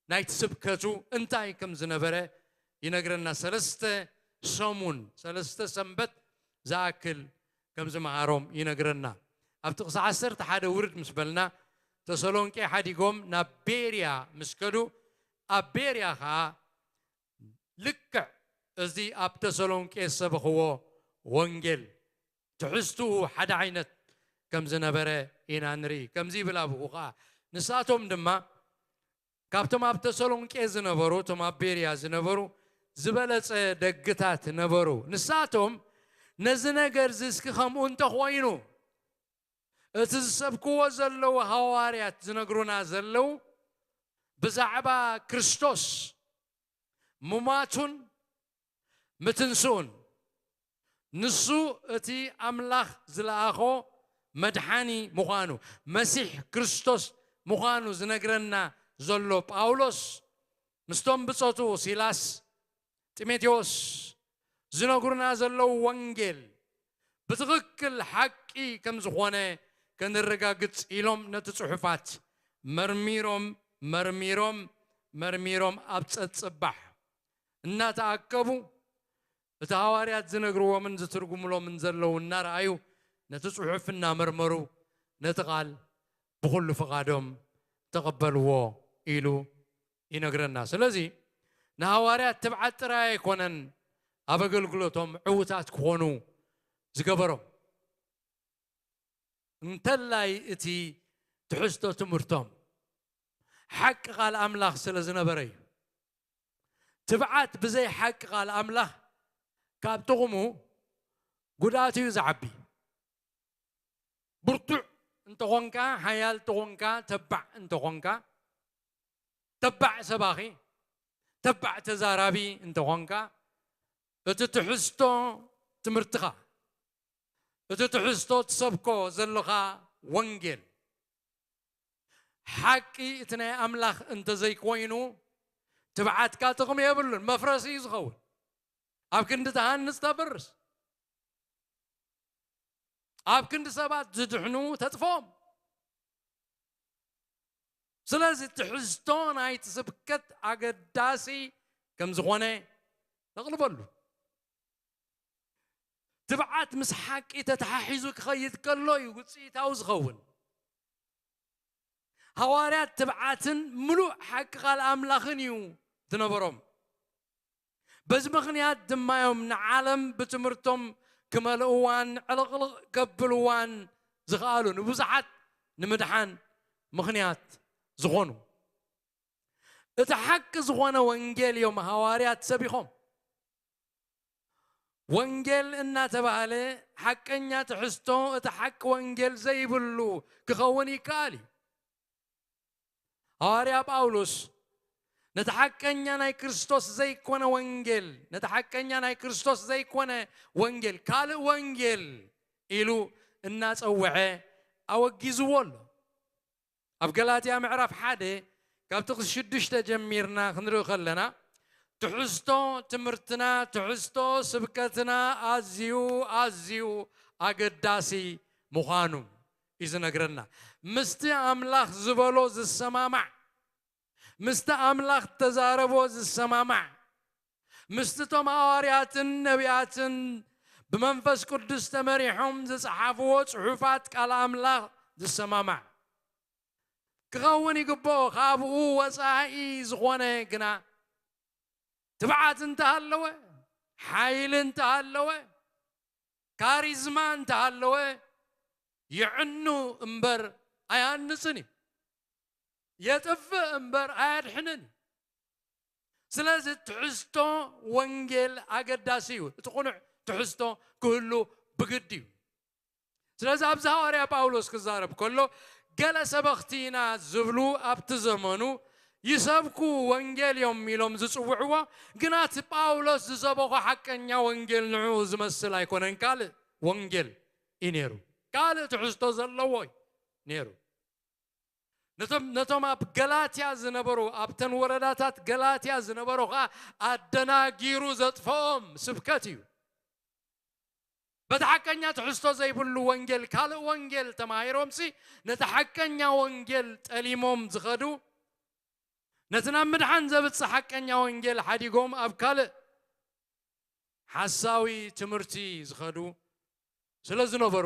ናይቲ ስብከቱ እንታይ ከም ዝነበረ ይነግረና። ሰለስተ ሰሙን፣ ሰለስተ ሰንበት ዝኣክል ከም ዝመሃሮም ይነግረና። ኣብ ጥቕሲ ዓሰርተ ሓደ ውርድ ምስ በልና፣ ተሰሎንቄ ሓዲጎም ናብ ቤርያ ምስ ከዱ፣ ኣብ ቤርያ ኸኣ ልክዕ እዚ ኣብ ተሰሎንቄ ዝሰበኽዎ ወንጌል ትሕዝትኡ ሓደ ዓይነት ከም ዝነበረ ኢና ንርኢ። ከምዚ ይብል ኣብኡ ኸኣ፣ ንሳቶም ድማ ካብቶም ኣብ ተሰሎንቄ ዝነበሩ፣ እቶም ኣብ ቤርያ ዝነበሩ ዝበለጸ ደግታት ነበሩ። ንሳቶም ነዚ ነገር እዚ እስኪ ከምኡ እንተኾይኑ፣ እቲ ዝሰብክዎ ዘለዉ ሃዋርያት ዝነግሩና ዘለዉ ብዛዕባ ክርስቶስ ምሟቱን ምትንስኡን፣ ንሱ እቲ ኣምላኽ ዝለኣኾ መድሓኒ ምዃኑ፣ መሲሕ ክርስቶስ ምዃኑ ዝነግረና ዘሎ ጳውሎስ፣ ምስቶም ብጾቱ ሲላስ፣ ጢሞቴዎስ ዝነግሩና ዘለዉ ወንጌል ብትኽክል ሓቂ ከም ዝኾነ ከነረጋግጽ ኢሎም ነቲ ጽሑፋት መርሚሮም፣ መርሚሮም፣ መርሚሮም ኣብ ጸጽባሕ እናተኣከቡ፣ እቲ ሃዋርያት ዝነግርዎምን ዝትርጉምሎምን ዘለዉ እናረኣዩ፣ ነቲ ጽሑፍ እናመርመሩ፣ ነቲ ቃል ብኹሉ ፍቓዶም ተቐበልዎ ኢሉ ይነግረና። ስለዚ ንሃዋርያት ትብዓት ጥራይ ኣይኮነን ኣብ ኣገልግሎቶም ዕዉታት ክኾኑ ዝገበሮም። እንተላይ እቲ ትሕዝቶ ትምህርቶም ሓቂ ቃል ኣምላኽ ስለ ዝነበረ እዩ። ትብዓት ብዘይ ሓቂ ቃል ኣምላኽ ካብ ጥቕሙ ጉድኣቱ እዩ ዝዓቢ። ብርቱዕ እንተኾንካ፣ ሓያል እንተኾንካ፣ ተባዕ እንተኾንካ፣ ተባዕ ሰባኺ፣ ተባዕ ተዛራቢ እንተኾንካ፣ እቲ ትሕዝቶ ትምህርትኻ፣ እቲ ትሕዝቶ ትሰብኮ ዘለኻ ወንጌል፣ ሓቂ እቲ ናይ ኣምላኽ እንተዘይኮይኑ፣ ትብዓትካ ጥቕሚ የብሉን፣ መፍረሲ እዩ ዝኸውን። ኣብ ክንዲ ትሃንጽ ተፍርስ፣ ኣብ ክንዲ ሰባት ዝድሕኑ ተጥፍኦም። ስለዚ ትሕዝቶ ናይቲ ስብከት ኣገዳሲ ከም ዝኾነ ነቕልበሉ። ትብዓት ምስ ሓቂ ተተሓሒዙ ክኸይድ ከሎ እዩ ውጽኢታዊ ዝኸውን። ሃዋርያት ትብዓትን ምሉእ ሓቂ ቃል ኣምላኽን እዩ ዝነበሮም። በዚ ምኽንያት ድማ እዮም ንዓለም ብትምህርቶም ክመልእዋን ዕልቕልቕ ከብልዋን ዝኸኣሉ፣ ንብዙሓት ንምድሓን ምኽንያት ዝኾኑ። እቲ ሓቂ ዝኾነ ወንጌል እዮም ሃዋርያት ሰቢኾም። ወንጌል እናተባህለ ሓቀኛ ትሕዝቶ እቲ ሓቂ ወንጌል ዘይብሉ ክኸውን ይከኣል እዩ። ሃዋርያ ጳውሎስ ነቲ ሓቀኛ ናይ ክርስቶስ ዘይኮነ ወንጌል፣ ነቲ ሓቀኛ ናይ ክርስቶስ ዘይኮነ ወንጌል፣ ካልእ ወንጌል ኢሉ እናጸውዐ ኣወጊዝዎ ኣሎ። ኣብ ገላትያ ምዕራፍ ሓደ ካብ ጥቕሲ ሽዱሽተ ጀሚርና ክንርኢ ከለና፣ ትሕዝቶ ትምህርትና፣ ትሕዝቶ ስብከትና ኣዝዩ፣ ኣዝዩ ኣገዳሲ ምዃኑ እዩ ዝነግረና። ምስቲ ኣምላኽ ዝበሎ ዝሰማማዕ፣ ምስቲ ኣምላኽ ተዛረቦ ዝሰማማዕ፣ ምስቲ እቶም ሃዋርያትን ነቢያትን ብመንፈስ ቅዱስ ተመሪሖም ዝጸሓፍዎ ጽሑፋት ቃል ኣምላኽ ዝሰማማዕ ክኸውን ይግብኦ። ካብኡ ወጻኢ ዝኾነ ግና ትብዓት እንተሃለወ፣ ሓይሊ እንተሃለወ፣ ካሪዝማ እንተሃለወ፣ የዕኑ እምበር ኣይሃንጽን እዩ። የጥፍእ እምበር ኣያድሕንን እዩ። ስለዚ ትሕዝቶ ወንጌል ኣገዳሲ እዩ። እቲ ቅኑዕ ትሕዝቶ ክህሉ ብግዲ እዩ። ስለዚ ኣብዚ ሃዋርያ ጳውሎስ ክዛረብ ከሎ፣ ገለ ሰበኽቲ ኢና ዝብሉ ኣብቲ ዘመኑ ይሰብኩ ወንጌል እዮም ኢሎም ዝጽውዕዎ፣ ግና እቲ ጳውሎስ ዝሰበኾ ሓቀኛ ወንጌል ንዕኡ ዝመስል ኣይኮነን። ካልእ ወንጌል እዩ ነይሩ። ካልእ ትሕዝቶ ዘለዎ እዩ ነይሩ። ነቶም ነቶም ኣብ ገላትያ ዝነበሩ፣ ኣብተን ወረዳታት ገላትያ ዝነበሩ ኸኣ ኣደናጊሩ ዘጥፈኦም ስብከት እዩ። በቲ ሓቀኛ ትሕዝቶ ዘይብሉ ወንጌል ካልእ ወንጌል ተማሂሮምሲ፣ ነቲ ሓቀኛ ወንጌል ጠሊሞም ዝኸዱ፣ ነቲ ናብ ምድሓን ዘብጽሕ ሓቀኛ ወንጌል ሓዲጎም ኣብ ካልእ ሓሳዊ ትምህርቲ ዝኸዱ ስለ ዝነበሩ፣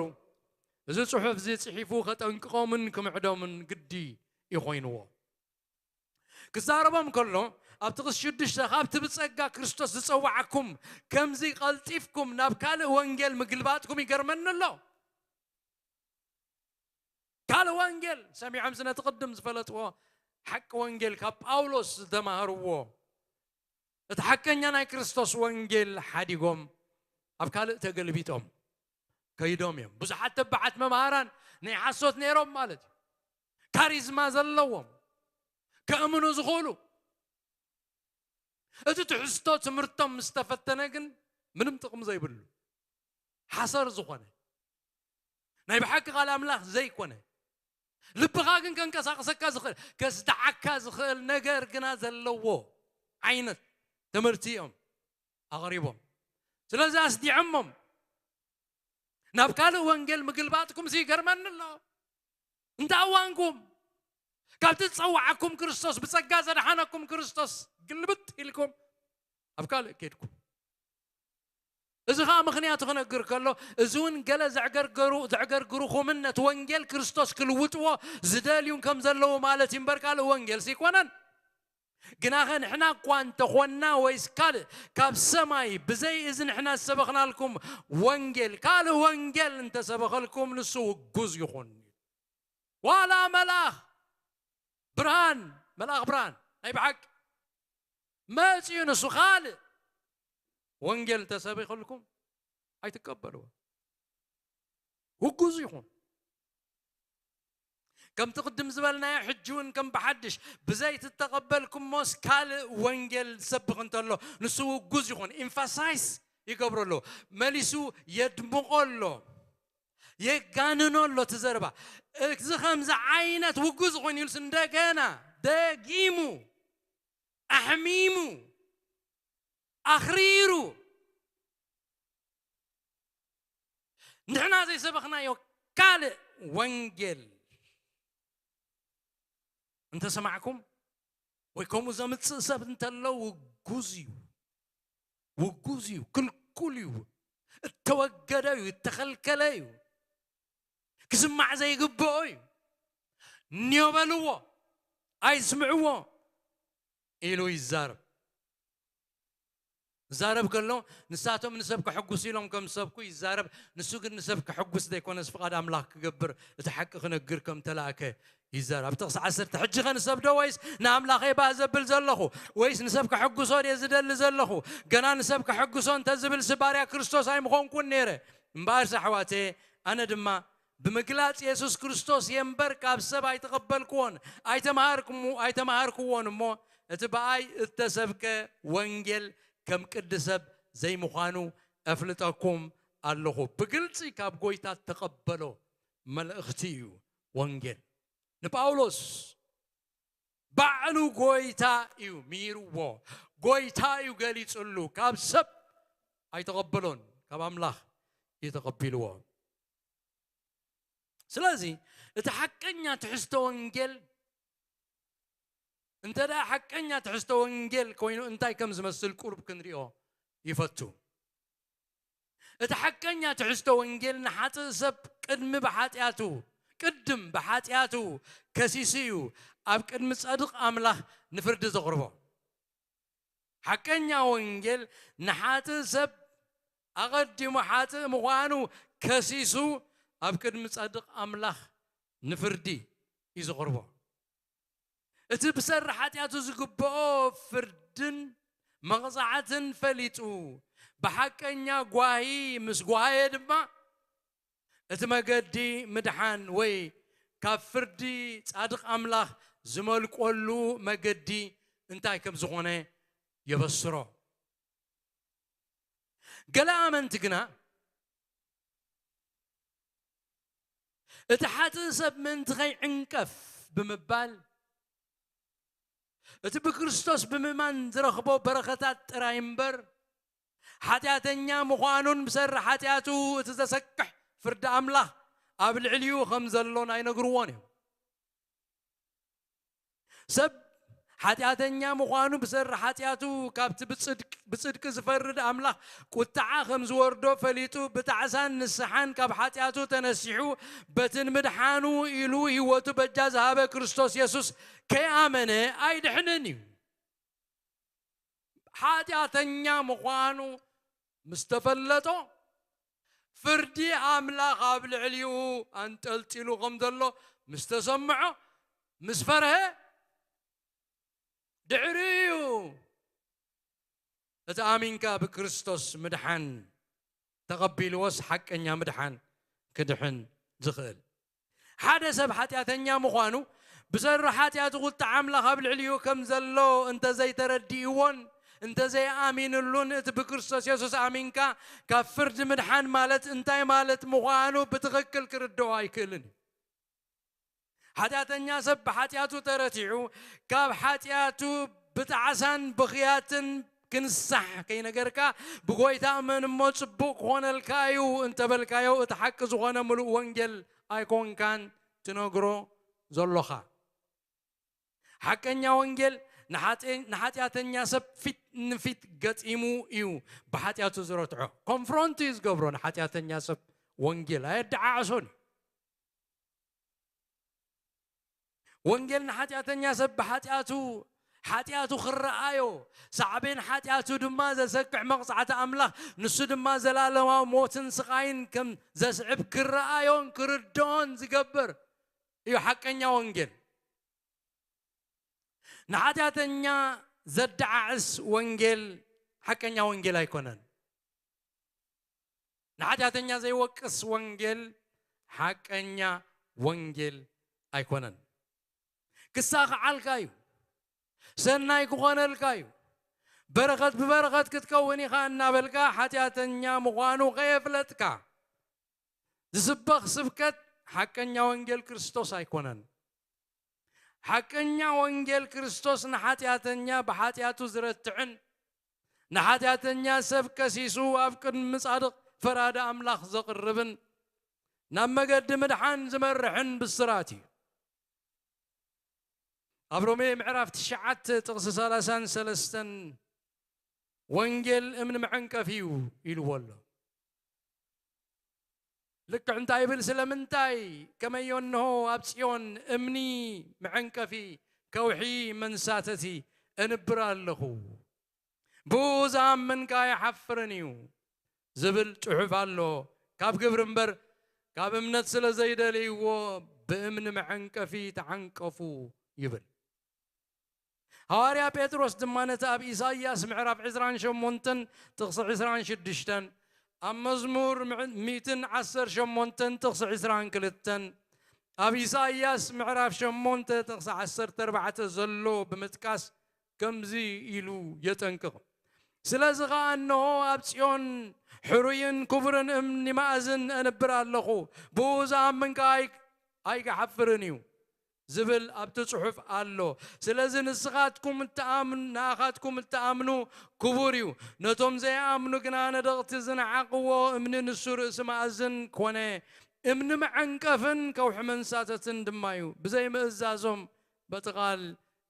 እዚ ጽሑፍ እዚ ጽሒፉ ከጠንቅቖምን ክምዕዶምን ግዲ እዩ ኮይንዎ። ክዛረቦም ከሎ፣ ኣብ ጥቕስ ሽዱሽተ፣ "ካብቲ ብጸጋ ክርስቶስ ዝጸዋዓኩም ከምዚ ቀልጢፍኩም ናብ ካልእ ወንጌል ምግልባጥኩም ይገርመኒ ኣሎ።" ካልእ ወንጌል ሰሚዖም፣ ነቲ ቅድም ዝፈለጥዎ ሓቂ ወንጌል ካብ ጳውሎስ ዝተማሃርዎ፣ እቲ ሓቀኛ ናይ ክርስቶስ ወንጌል ሓዲጎም ኣብ ካልእ ተገልቢጦም ከይዶም እዮም። ብዙሓት ተባዓት መምሃራን ናይ ሓሶት ነይሮም ማለት እዩ። ካሪዝማ ዘለዎም፣ ከእምኑ ዝኽእሉ። እቲ ትሕዝቶ ትምህርቶም ምስ ተፈተነ ግን ምንም ጥቕሚ ዘይብሉ፣ ሓሰር ዝኾነ፣ ናይ ብሓቂ ቃል ኣምላኽ ዘይኮነ፣ ልብኻ ግን ከንቀሳቕሰካ ዝኽእል፣ ከስድዓካ ዝኽእል ነገር ግና ዘለዎ ዓይነት ትምህርቲ እዮም ኣቕሪቦም። ስለዚ ኣስዲዖሞም ናብ ካልእ ወንጌል ምግልባጥኩም ሲ ይገርመኒ ኣሎ። እንተ ኣዋንኩም ካብቲ ዝጸዋዓኩም ክርስቶስ፣ ብጸጋ ዘድሓነኩም ክርስቶስ ግልብጥ ኢልኩም ኣብ ካልእ ከድኩም። እዚ ኸኣ ምኽንያቱ ክነግር ከሎ፣ እዚ እውን ገለ ዘዕገርገሩ-፣ ዘዕገርግሩኹምን ነቲ ወንጌል ክርስቶስ ክልውጥዎ ዝደልዩን ከም ዘለዉ ማለት እዩ እምበር፣ ካልእ ወንጌልሲ ኣይኮነን። ግናኸ ንሕና እኳ እንተኾንና፣ ወይስ ካልእ ካብ ሰማይ ብዘይ እዚ ንሕና ዝሰበኽናልኩም ወንጌል፣ ካልእ ወንጌል እንተሰበኸልኩም፣ ንሱ ውጉዝ ይኹን። ዋላ መልኣኽ ብርሃን፣ መልኣኽ ብርሃን ናይ ብሓቂ መጺኡ ንሱ ካልእ ወንጌል እንተሰቢኹልኩም ኣይትቀበልዎ። ውጉዝ ይኹን። ከምቲ ቅድም ዝበልናዮ፣ ሕጂ እውን ከም ብሓድሽ ብዘይ ትተቐበልኩሞስ ካልእ ወንጌል ዝሰብኽ እንተሎ ንሱ ውጉዝ ይኹን። ኢምፋሳይስ ይገብሮ ኣሎ፣ መሊሱ የድምቖ ኣሎ፣ የጋንኖ ኣሎ እቲ ዘረባ። እዚ ከምዚ ዓይነት ውጉዝ ኮይኑ ኢሉስ እንደገና ደጊሙ ኣሕሚሙ ኣኽሪሩ ንሕና ዘይሰበኽናዮ ካልእ ወንጌል እንተሰማዕኩም ወይ ከምኡ ዘምጽእ ሰብ እንተሎ ውጉዝ እዩ። ውጉዝ እዩ፣ ክልኩል እዩ፣ እተወገደ እዩ፣ እተኸልከለ እዩ፣ ክስማዕ ዘይግብኦ እዩ። እንዮ በልዎ፣ ኣይስምዕዎ ኢሉ ይዛረብ። ይዛረብ ከሎ ንሳቶም ንሰብ ከሐጉስ ኢሎም ከም ዝሰብኩ ይዛረብ። ንሱ ግን ንሰብ ከሐጉስ ዘይኮነስ ፍቓድ ኣምላኽ ክገብር እቲ ሓቂ ክነግር ከም ተላእከ ይዛረብ። ኣብ ጥቕሲ ዓሰርተ፣ "ሕጂ ኸ ንሰብ ዶ ወይስ ንኣምላኸይ ባህ ዘብል ዘለኹ? ወይስ ንሰብ ከሐጉሶ ድየ ዝደሊ ዘለኹ? ገና ንሰብ ከሐጉሶ እንተ ዝብልሲ ባርያ ክርስቶስ ኣይምኾንኩን ነይረ። እምበኣርሲ ኣሕዋተየ፣ ኣነ ድማ ብምግላጽ የሱስ ክርስቶስ እየ እምበር፣ ካብ ሰብ ኣይተቐበልክዎን ኣይተምሃርክሙ-፣ ኣይተምሃርክዎን እሞ፣ እቲ ብኣይ እተሰብከ ወንጌል ከም ቅዲ ሰብ ዘይምዃኑ ኣፍልጠኩም ኣለኹ። ብግልጺ ካብ ጐይታ እተቐበሎ መልእኽቲ እዩ ወንጌል። ንጳውሎስ ባዕሉ ጐይታ እዩ ምሂርዎ፣ ጐይታ እዩ ገሊጽሉ። ካብ ሰብ ኣይተቐበሎን፣ ካብ ኣምላኽ እዩ ተቐቢልዎ። ስለዚ እቲ ሓቀኛ ትሕዝቶ ወንጌል፣ እንተ ደኣ ሓቀኛ ትሕዝቶ ወንጌል ኮይኑ እንታይ ከም ዝመስል ቁሩብ ክንሪኦ ይፈቱ። እቲ ሓቀኛ ትሕዝቶ ወንጌል ንሓጥእ ሰብ ቅድሚ ብሓጢኣቱ፣ ቅድም ብሓጢኣቱ ከሲሱ እዩ ኣብ ቅድሚ ጸድቕ ኣምላኽ ንፍርዲ ዘቕርቦ። ሓቀኛ ወንጌል ንሓጥእ ሰብ ኣቐዲሙ ሓጥእ ምዃኑ ከሲሱ ኣብ ቅድሚ ጸድቕ ኣምላኽ ንፍርዲ እዩ ዘቕርቦ። እቲ ብሰሪ ሓጢኣቱ ዝግብኦ ፍርድን መቕጻዕትን ፈሊጡ ብሓቀኛ ጓሂ ምስ ጓሃየ ድማ እቲ መገዲ ምድሓን ወይ ካብ ፍርዲ ጻድቕ ኣምላኽ ዝመልቆሉ መገዲ እንታይ ከም ዝኾነ የበስሮ። ገለ ኣመንቲ ግና እቲ ሓጥእ ሰብ ምእንቲ ከይዕንቀፍ ብምባል እቲ ብክርስቶስ ብምእማን ዝረኽቦ በረኸታት ጥራይ እምበር ሓጢኣተኛ ምዃኑን ብሰሪ ሓጢኣቱ እቲ ዘሰክሕ ፍርዲ ኣምላኽ ኣብ ልዕሊኡ ከም ዘሎን ኣይነግርዎን እዮም። ሰብ ሓጢኣተኛ ምዃኑ ብሰሪ ሓጢኣቱ ካብቲ ብጽድቅ- ብጽድቂ ዝፈርድ ኣምላኽ ቁጥዓ ከም ዝወርዶ ፈሊጡ ብጣዕሳን ንስሓን ካብ ሓጢኣቱ ተነሲሑ በትን ምድሓኑ ኢሉ ህይወቱ በጃ ዝሃበ ክርስቶስ የሱስ ከይኣመነ ኣይድሕንን እዩ። ሓጢኣተኛ ምዃኑ ምስ ተፈለጦ ፍርዲ ኣምላኽ ኣብ ልዕሊኡ ኣንጠልጢሉ ከም ዘሎ ምስ ተሰምዖ ምስ ፈርሀ ድሕሪኡ እቲ ኣሚንካ ብክርስቶስ ምድሓን ተቐቢልዎስ ሓቀኛ ምድሓን ክድሕን ዝኽእል። ሓደ ሰብ ሓጢኣተኛ ምዃኑ ብሰሩ ሓጢኣቱ ቁጥዓ ኣምላኽ ኣብ ልዕሊኡ ከም ዘሎ እንተዘይተረዲእዎን እንተዘይኣሚንሉን እቲ ብክርስቶስ የሱስ ኣሚንካ ካብ ፍርዲ ምድሓን ማለት እንታይ ማለት ምዃኑ ብትኽክል ክርድኦ ኣይክእልን እዩ። ሓጢኣተኛ ሰብ ብሓጢኣቱ ተረቲዑ ካብ ሓጢኣቱ ብጣዕሳን ብኽያትን ክንሳሕ ከይነገርካ ብጎይታ እመን እሞ ጽቡቕ ክኾነልካ እዩ እንተበልካዮ እቲ ሓቂ ዝኾነ ምሉእ ወንጌል ኣይኮንካን ትነግሮ ዘሎኻ። ሓቀኛ ወንጌል ንሓጢ- ንሓጢኣተኛ ሰብ ፊት ንፊት ገጢሙ እዩ ብሓጢኣቱ ዝረትዖ። ኮንፍሮንት እዩ ዝገብሮ ንሓጢኣተኛ ሰብ። ወንጌል ኣየደዓዕሶን እዩ። ወንጌል ንሓጢኣተኛ ሰብ ብሓጢኣቱ ሓጢኣቱ ክረኣዮ ሳዕቤን ሓጢኣቱ ድማ ዘሰክሕ መቕጻዕቲ ኣምላኽ ንሱ ድማ ዘላለማዊ ሞትን ስቓይን ከም ዘስዕብ ክረኣዮን ክርድኦን ዝገብር እዩ ሓቀኛ ወንጌል። ንሓጢኣተኛ ዘደዓዕስ ወንጌል ሓቀኛ ወንጌል ኣይኮነን። ንሓጢኣተኛ ዘይወቅስ ወንጌል ሓቀኛ ወንጌል ኣይኮነን። ክሳኽዓልካ እዩ፣ ሰናይ ክኾነልካ እዩ፣ በረኸት ብበረኸት ክትከውን ኢኻ እናበልካ ሓጢኣተኛ ምዃኑ ከየፍለጥካ ዝስበኽ ስብከት ሓቀኛ ወንጌል ክርስቶስ ኣይኮነን። ሓቀኛ ወንጌል ክርስቶስ ንሓጢኣተኛ ብሓጢኣቱ ዝረትዕን ንሓጢኣተኛ ሰብ ከሲሱ ኣብ ቅድሚ ጻድቕ ፈራዲ ኣምላኽ ዘቕርብን ናብ መገዲ ምድሓን ዝመርሕን ብስራት እዩ። ኣብ ሮሜ ምዕራፍ ትሽዓተ ጥቕሲ ሰላሳን ሰለስተን ወንጌል እምኒ መዐንቀፊ እዩ ኢልዎ ኣሎ። ልክዕ እንታይ ይብል? ስለምንታይ ከመዮ እንሆ ኣብ ጽዮን እምኒ መዐንቀፊ ከውሒ መንሳተቲ እንብር ኣለኹ፣ ብኡ ዝኣምን ከኣ ኣይሓፍርን እዩ ዝብል ጽሑፍ ኣሎ። ካብ ግብሪ እምበር ካብ እምነት ስለ ዘይደልይዎ ብእምኒ መዐንቀፊ ተዓንቀፉ ይብል። ሃዋርያ ጴጥሮስ ድማ ነቲ ኣብ ኢሳይያስ ምዕራፍ ዕስራን ሸሞንተን ጥቕሲ ዕስራን ሽዱሽተን፣ ኣብ መዝሙር ምዕ- ሚእትን ዓሰርተ ሸሞንተን ጥቕሲ ዕስራን ክልተን፣ ኣብ ኢሳይያስ ምዕራፍ ሸሞንተ ጥቕሲ ዓሰርተ ኣርባዕተ ዘሎ ብምጥቃስ ከምዚ ኢሉ የጠንቅቕ። ስለዚ ኸኣ እንሆ ኣብ ጽዮን ሕሩይን ክቡርን እምኒ ማእዝን እነብር ኣለኹ፣ ብኡ ዝኣምን ከኣ ኣይ- ኣይክሓፍርን እዩ ዝብል ኣብቲ ጽሑፍ ኣሎ። ስለዚ ንስኻትኩም እትኣምኑ ንኣኻትኩም እትኣምኑ ክቡር እዩ። ነቶም ዘይኣምኑ ግና ነደቕቲ ዝነዓቕዎ እምኒ ንሱ ርእሲ ማእዝን ኮነ፣ እምኒ መዐንቀፍን ከውሒ መንሳተትን ድማ እዩ። ብዘይምእዛዞም በቲ ቓል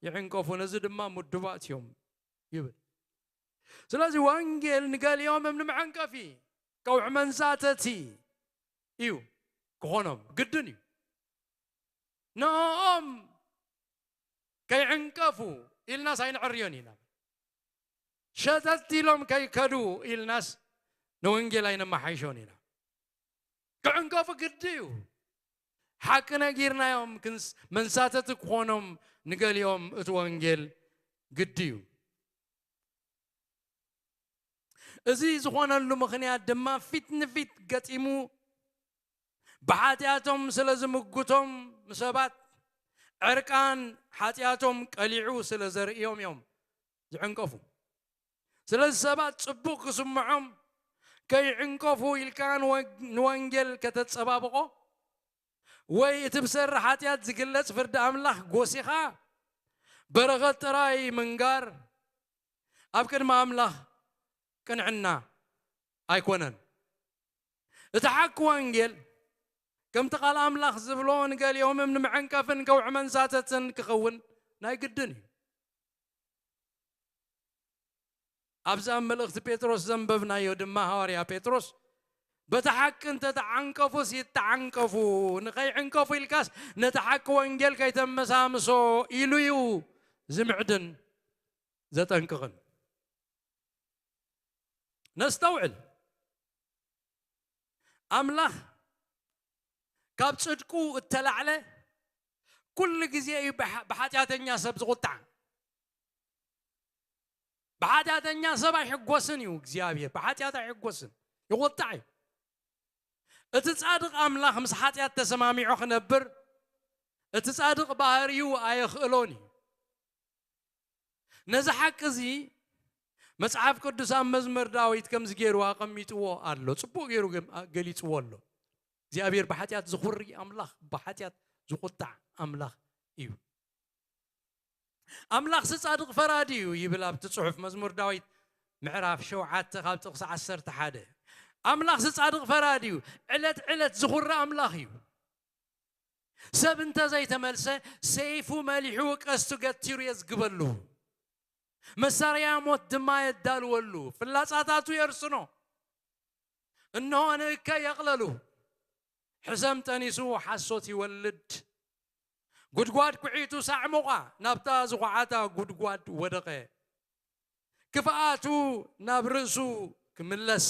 ይዕንቀፉ፣ ነዚ ድማ ምዱባት እዮም ይብል። ስለዚ ወንጌል ንገሊኦም እምኒ መዐንቀፊ፣ ከውሒ መንሳተቲ እዩ ክኾኖም ግድን እዩ። ንኦም ከይዕንቀፉ ኢልናስ ኣይንዕርዮን ኢና። ሸተት ኢሎም ከይከዱ ኢልናስ ንወንጌል ኣይነመሓይሾን ኢና። ክዕንቀፉ ግዲ እዩ። ሓቂ ነጊርናዮም ክንስ መንሳተቲ ክኾኖም ንገሊኦም እቲ ወንጌል ግዲ እዩ። እዚ ዝኾነሉ ምኽንያት ድማ ፊት ንፊት ገጢሙ ብሓጢኣቶም ስለ ዝምጉቶም ንሰባት ዕርቃን ሓጢኣቶም ቀሊዑ ስለ ዘርእዮም እዮም ዝዕንቀፉ። ስለዚ ሰባት ጽቡቕ ክስምዖም ከይዕንቀፉ ኢልካ ንወ- ንወንጌል ከተጸባብቖ ወይ እቲ ብሰሪ ሓጢኣት ዝግለጽ ፍርዲ ኣምላኽ ጎሲኻ በረኸት ጥራይ ምንጋር ኣብ ቅድሚ ኣምላኽ ቅንዕና ኣይኮነን። እቲ ሓቂ ወንጌል ከምቲ ቃል ኣምላኽ ዝብሎ ንገሊኦምም ንመዐንቀፍን ከውዒ መንሳተትን ክኸውን ናይ ግድን እዩ። ኣብዚ ኣብ መልእኽቲ ጴጥሮስ ዘንበብናዮ ድማ ሃዋርያ ጴጥሮስ በቲ ሓቂ እንተተዓንቀፉስ ይተዓንቀፉ፣ ንኸይዕንቀፉ ኢልካስ ነቲ ሓቂ ወንጌል ከይተመሳምሶ ኢሉ እዩ ዝምዕድን ዘጠንቅቕን። ነስተውዕል። ኣምላኽ ካብ ጽድቁ እተላዕለ ኩሉ ግዜ እዩ ብሓ- ብሓጢኣተኛ ሰብ ዝቑጣዕ። ብሓጢኣተኛ ሰብ ኣይሕጎስን እዩ እግዚኣብሔር። ብሓጢኣት ኣይሕጎስን፣ ይቑጣዕ እዩ። እቲ ጻድቕ ኣምላኽ ምስ ሓጢኣት ተሰማሚዑ ክነብር እቲ ጻድቕ ባህሪኡ ኣየኽእሎን እዩ። ነዚ ሓቂ እዚ መጽሓፍ ቅዱስ ኣብ መዝሙር ዳዊት ከምዚ ገይሩ ኣቐሚጥዎ ኣሎ። ጽቡቕ ገይሩ ገም- ገሊጽዎ ኣሎ። እግዚኣብሔር ብሓጢኣት ዝኹሪ ኣምላኽ፣ ብሓጢኣት ዝቑጣዕ ኣምላኽ እዩ። ኣምላኽሲ ጻድቕ ፈራዲ እዩ ይብል ኣብቲ ጽሑፍ መዝሙር ዳዊት ምዕራፍ ሸውዓተ ካብ ጥቕሲ ዓሰርተ ሓደ። ኣምላኽሲ ጻድቕ ፈራዲ እዩ፣ ዕለት ዕለት ዝኹሪ ኣምላኽ እዩ። ሰብ እንተዘይተመልሰ ሰይፉ መሊሑ ቀስቱ ገቲሩ የዝግበሉ፣ መሳርያ ሞት ድማ የዳልወሉ፣ ፍላጻታቱ የርስኖ። እንሆ ንእከይ የቕለሉ፣ ሕሰም ጠኒሱ ሓሶት ይወልድ። ጉድጓድ ኩዒቱ ሳዕሙቓ፣ ናብታ ዝኹዓታ ጉድጓድ ወደቐ። ክፍኣቱ ናብ ርእሱ ክምለስ፣